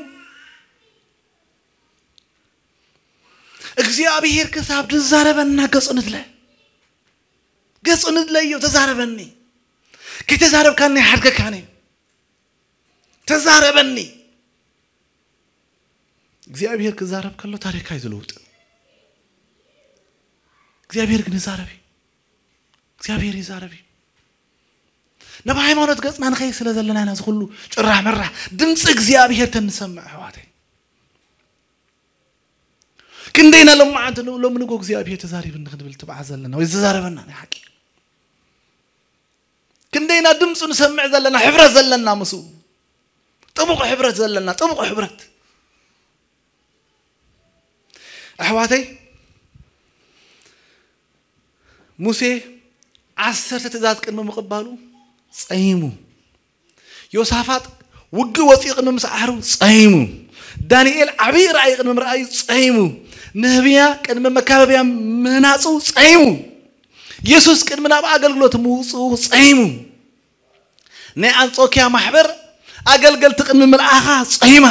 እግዚኣብሔር ክሳብ ዝዛረበና ገጹ ንድለ። ገጹ ንድለዮ፣ ተዛረበኒ። ከይተዛረብካኒ ኣይሓድገካን እዩ። ተዛረበኒ። እግዚኣብሔር ክዛረብ ከሎ ታሪኽካ እዩ ዝልውጥ። እግዚኣብሔር ግን ይዛረብ እዩ። እግዚኣብሔር ይዛረብ እዩ። ናብ ሃይማኖት ገጽና ንኸይድ ስለ ዘለና ኢና እዚ ኩሉ ጭራሕ ምራሕ ድምፂ እግዚኣብሔር ተንሰምዕ ኣሕዋተይ። ክንደይና ሎማዓንቲ ን-፣ ሎሚ ንጎ እግዚኣብሔር ተዛሪብኒ ክንብል ትብዓ ዘለና ወይ ዝተዛረበና ናይ ሓቂ። ክንደይና ድምፁ ንሰምዕ ዘለና፣ ሕብረት ዘለና ምስኡ። ጥቡቕ ሕብረት ዘለና፣ ጥቡቕ ሕብረት። ኣሕዋተይ፣ ሙሴ ዓሰርተ ትእዛዝ ቅድሚ ምቕባሉ ጸይሙ። ዮሳፋጥ ውግእ ወፂኡ ቅድሚ ምስዓሩ ጸይሙ። ዳንኤል ዓብዪ ራእይ ቅድሚ ምርኣዩ ጸይሙ። ነህምያ ቅድሚ መካበብያ ምህናፁ ጸይሙ። የሱስ ቅድሚ ናብ ኣገልግሎት ምውፅኡ ጸይሙ። ናይ ኣንጾኪያ ማሕበር ኣገልገልቲ ቅድሚ ምልኣኻ ጸይማ።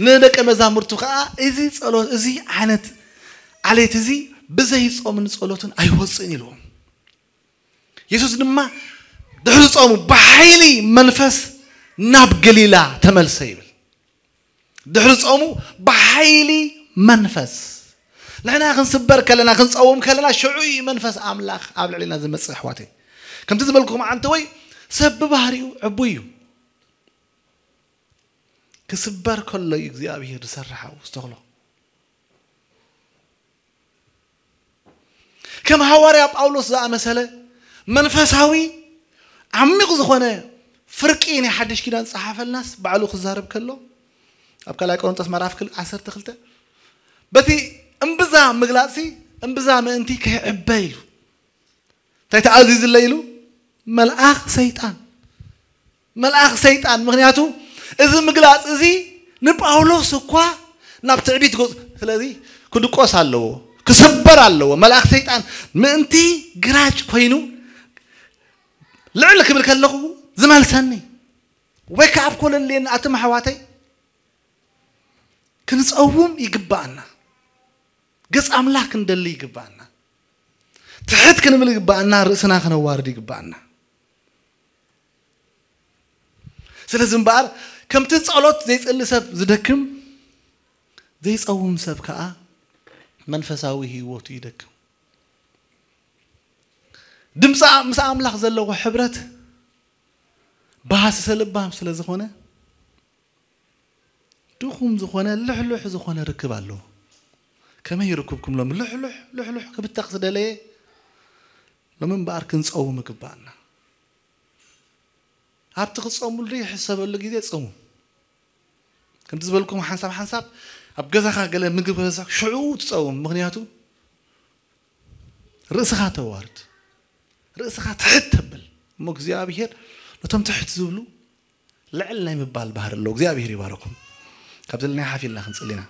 ንደቀ መዛሙርቱ ኸዓ እዚ ጸሎት፣ እዚ ዓይነት ዓሌት እዚ ብዘይ ጾምን ጸሎትን ኣይወፅእን ኢልዎም። የሱስ ድማ ድሕሪ ጾሙ ብሓይሊ መንፈስ ናብ ገሊላ ተመልሰ ይብል። ድሕሪ ጾሙ ብሓይሊ መንፈስ። ንሕና ክንስበር ከለና፣ ክንጸውም ከለና፣ ሽዑ እዩ መንፈስ ኣምላኽ ኣብ ልዕሊና ዝመጽእ፣ ኣሕዋተይ። ከምቲ ዝበልኩም፣ ዓንተ ወይ ሰብ ብባህሪኡ ዕቡይ እዩ። ክስበር ከሎ እዩ እግዚኣብሔር ዝሰርሕ፣ ዝተኽሎ። ከም ሃዋርያ ጳውሎስ ዝኣመሰለ መንፈሳዊ ዓሚቕ ዝኾነ ፍርቂ ናይ ሓድሽ ኪዳን ዝጸሓፈልናስ፣ ባዕሉ ክዛረብ ከሎ፣ ኣብ ካልኣይ ቆሮንቶስ ምዕራፍ ክል-፣ ዓሰርተ ክልተ፣ በቲ እምብዛ ምግላጽሲ፣ እምብዛ ምእንቲ ከይዕበ ኢሉ። እንታይ ተኣዚዙለይ ኢሉ? መልኣኽ ሰይጣን። መልኣኽ ሰይጣን። ምኽንያቱ እዚ ምግላጽ እዚ ንጳውሎስ እኳ ናብ ትዕቢት ገጹ፣ ስለዚ ክድቆስ ኣለዎ፣ ክስበር ኣለዎ። መልኣኽ ሰይጣን ምእንቲ ግራጭ ኮይኑ ልዕል ክብል ከለኹ ዝመልሰኒ፣ ወይ ከዓ ኣብ ኮለሌን ኣትም ኣሕዋተይ ክንጸውም ይግባኣና። ገጽ ኣምላኽ ክንደሊ ይግባኣና። ትሕት ክንብል ይግባኣና። ርእስና ከነዋርድ ይግባኣና። ስለዚ እምበኣር፣ ከምቲ ጸሎት ዘይጸሊ ሰብ ዝደክም፣ ዘይጸውም ሰብ ከኣ መንፈሳዊ ህይወቱ ይደክም። ድምፂ ምስ ኣምላኽ ዘለዎ ሕብረት ብሃስሰ ልባም ስለ ዝኾነ፣ ድኹም ዝኾነ፣ ልሕሉሕ ዝኾነ ርክብ ኣለዎ። ከመይ ይርክብኩም? ሎም ልሕሉሕ፣ ልሕሉሕ ክብተኽ ዝደለየ፣ ሎም እምበኣር ክንጸውም ይግባኣና። ኣብቲ ክትጸሙሉ ዘይሕሰበሉ ግዜ ጸሙ። ከምቲ ዝበልኩም፣ ሓንሳብ ሓንሳብ ኣብ ገዛኻ ገለ ምግቢ ከበዛሕካ ሽዑ ትጸውም። ምኽንያቱ ርእስኻ ተዋርድ፣ ርእስኻ ትሕት ተብል። እሞ እግዚኣብሔር ነቶም ትሕት ዝብሉ ልዕል ናይ ምባል ባህሪ ኣለዎ። እግዚኣብሔር ይባረኩም። ካብ ዘለና ሓፍ ኢልና ክንጽሊ ኢና።